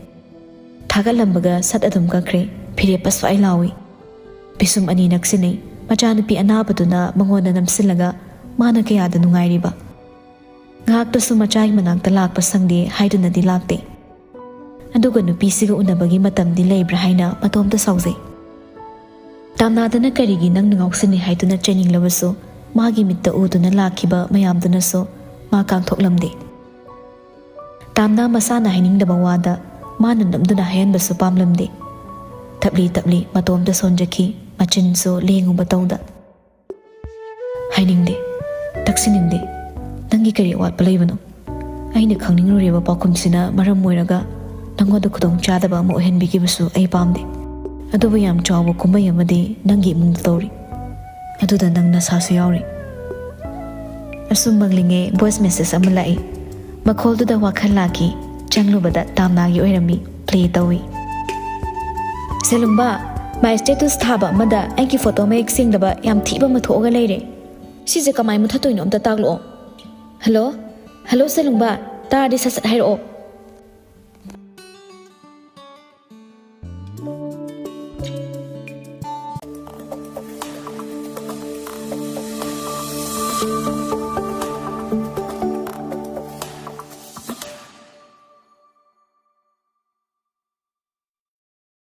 ꯊꯥꯒꯠꯂꯝꯕꯒ ꯁꯠ ꯑꯗꯨꯝ ꯀꯛꯈ꯭ꯔꯦ꯫ ꯐꯤꯔꯦꯞꯄ ꯁ꯭ꯋꯥꯏ ꯂꯥꯎꯏ꯫ ꯄꯤꯁꯨꯝ ꯑꯅꯤ ꯅꯛꯁꯤꯟꯅꯩ꯫ ꯃꯆꯥꯅꯨꯄꯤ ꯑꯅꯥꯕꯗꯨꯅ ꯃꯉꯣꯟꯗ ꯅꯝꯁꯤꯜꯂꯒ ꯃꯥꯅ ꯀꯌꯥꯗ ꯅꯨꯡꯉꯥꯏꯔꯤꯕ꯫ ꯉꯥꯏꯍꯥꯛꯇꯁꯨ ꯃꯆꯥꯒꯤ ꯃꯅꯥꯛꯇ ꯂꯥꯛꯄ ꯁꯪꯗꯦ ꯍꯥꯏꯗꯨꯅꯗꯤ ꯂꯥꯛꯇꯦ꯫ ꯑꯗꯨꯒ ꯅꯨꯄꯤꯁꯤꯒ ꯎꯅꯕꯒꯤ ꯃꯇꯝꯗꯤ ꯂꯩꯕ꯭ꯔꯥ ꯍꯥꯏꯅ ꯃꯇꯣꯝꯇ ꯁꯥꯎꯖꯩ꯫ ꯇꯥꯝꯅꯥꯗꯅ ꯀꯔꯤꯒꯤ ꯅꯪꯅ ꯉꯥꯎꯁꯤꯟꯅꯩ ꯍꯥꯏꯗꯨꯅ ꯆꯩꯅꯤꯡꯂꯕꯁꯨ, ꯃꯥꯒꯤ ꯃꯤꯠꯇ ꯎꯗꯨꯅ ꯂꯥꯛꯈꯤꯕ ꯃꯌꯥꯝꯗꯨꯅꯁꯨ ꯃꯥ ꯀꯥꯡꯊꯣꯛꯂꯝꯗꯦ꯫ ꯇꯥꯝꯅꯥ ꯃꯁꯥꯅ ꯍꯥꯏꯅꯤꯡꯗꯕ ꯋꯥꯗ ꯃꯥꯅ ꯅꯝꯗꯨꯅ ꯍꯥꯏꯍꯟꯕꯁꯨ ꯄꯥꯝꯂꯝꯗꯦ꯫ ꯇꯞꯂꯤ ꯇꯞꯂꯤ ꯃꯇꯣꯝꯇ ꯁꯣꯟꯖꯈꯤ, ꯃꯆꯤꯟꯁꯨ ꯂꯦꯡꯉꯨꯕ ꯇꯧꯗ꯫ "ꯍꯥꯏꯅꯤꯡꯗꯦ, ꯇꯛꯁꯤꯟꯅꯤꯡꯗꯦ꯫ ꯅꯪꯒꯤ ꯀꯔꯤ ꯑꯋꯥꯠꯄ ꯂꯩꯕꯅꯣ? ꯑꯩꯅ ꯈꯪꯅꯤꯡꯂꯨꯔꯤꯕ ꯄꯥꯎꯈꯨꯝꯁꯤꯅ ꯃꯔꯝ ꯑꯣꯏꯔꯒ ꯅꯪꯉꯣꯟꯗ ꯈꯨꯗꯣꯡ ꯆꯥꯗꯕ ꯑꯃ ꯑꯣꯏꯍꯟꯕꯤꯈꯤꯕꯁꯨ ꯑꯩ ꯄꯥꯝꯗꯦ꯫ ꯑꯗꯨꯕꯨ ꯌꯥꯝ ꯆꯥꯎꯕ ꯀꯨꯝꯍꯩ ꯑꯃꯗꯤ ꯅꯪꯒꯤ ꯏꯃꯨꯡꯗ ꯇꯧꯔꯤ꯫ ꯑꯗꯨꯗ ꯅꯪ ꯅꯁꯥꯁꯨ ꯌꯥꯎꯔꯤ꯫" ꯑꯁꯨꯝ ꯃꯪꯂꯤꯉꯩ ꯚꯣꯏꯁ ꯃꯦꯁꯦꯖ ꯑꯃ ꯂꯥꯛꯏ꯫ ꯃꯈꯣꯜꯗꯨꯗ ꯋꯥꯈꯜ ꯂꯥꯛꯈꯤ꯫ ꯆꯪꯂꯨꯕꯗ ꯇꯥꯝꯅꯥꯒꯤ ꯑꯣꯏꯔꯝꯃꯤ꯫ ꯄ꯭ꯂꯦ ꯇꯧꯏ꯫ "ꯁꯦꯂꯨꯡꯕ, ꯃꯥꯏ ꯁ꯭ꯇꯦꯇꯁ ꯊꯥꯕ ꯑꯃꯗ ꯑꯩꯒꯤ ꯐꯣꯇꯣ ꯃꯌꯦꯛ ꯁꯦꯡꯗꯕ ꯌꯥꯝ ꯊꯤꯕ ꯑꯃ ꯊꯣꯛꯑꯒ ꯂꯩꯔꯦ꯫ ꯁꯤꯁꯦ ꯀꯃꯥꯏ ꯃꯨꯊꯠꯇꯣꯏꯅꯣ ꯑꯝꯇ ꯇꯥꯛꯂꯛꯑꯣ꯫" "ꯍꯜꯂꯣ? ꯍꯜꯂꯣ ꯁꯦꯂꯨꯡꯕ, ꯇꯥꯔꯗꯤ ꯁꯠ ꯁꯠ ꯍꯥꯏꯔꯛꯑꯣ꯫"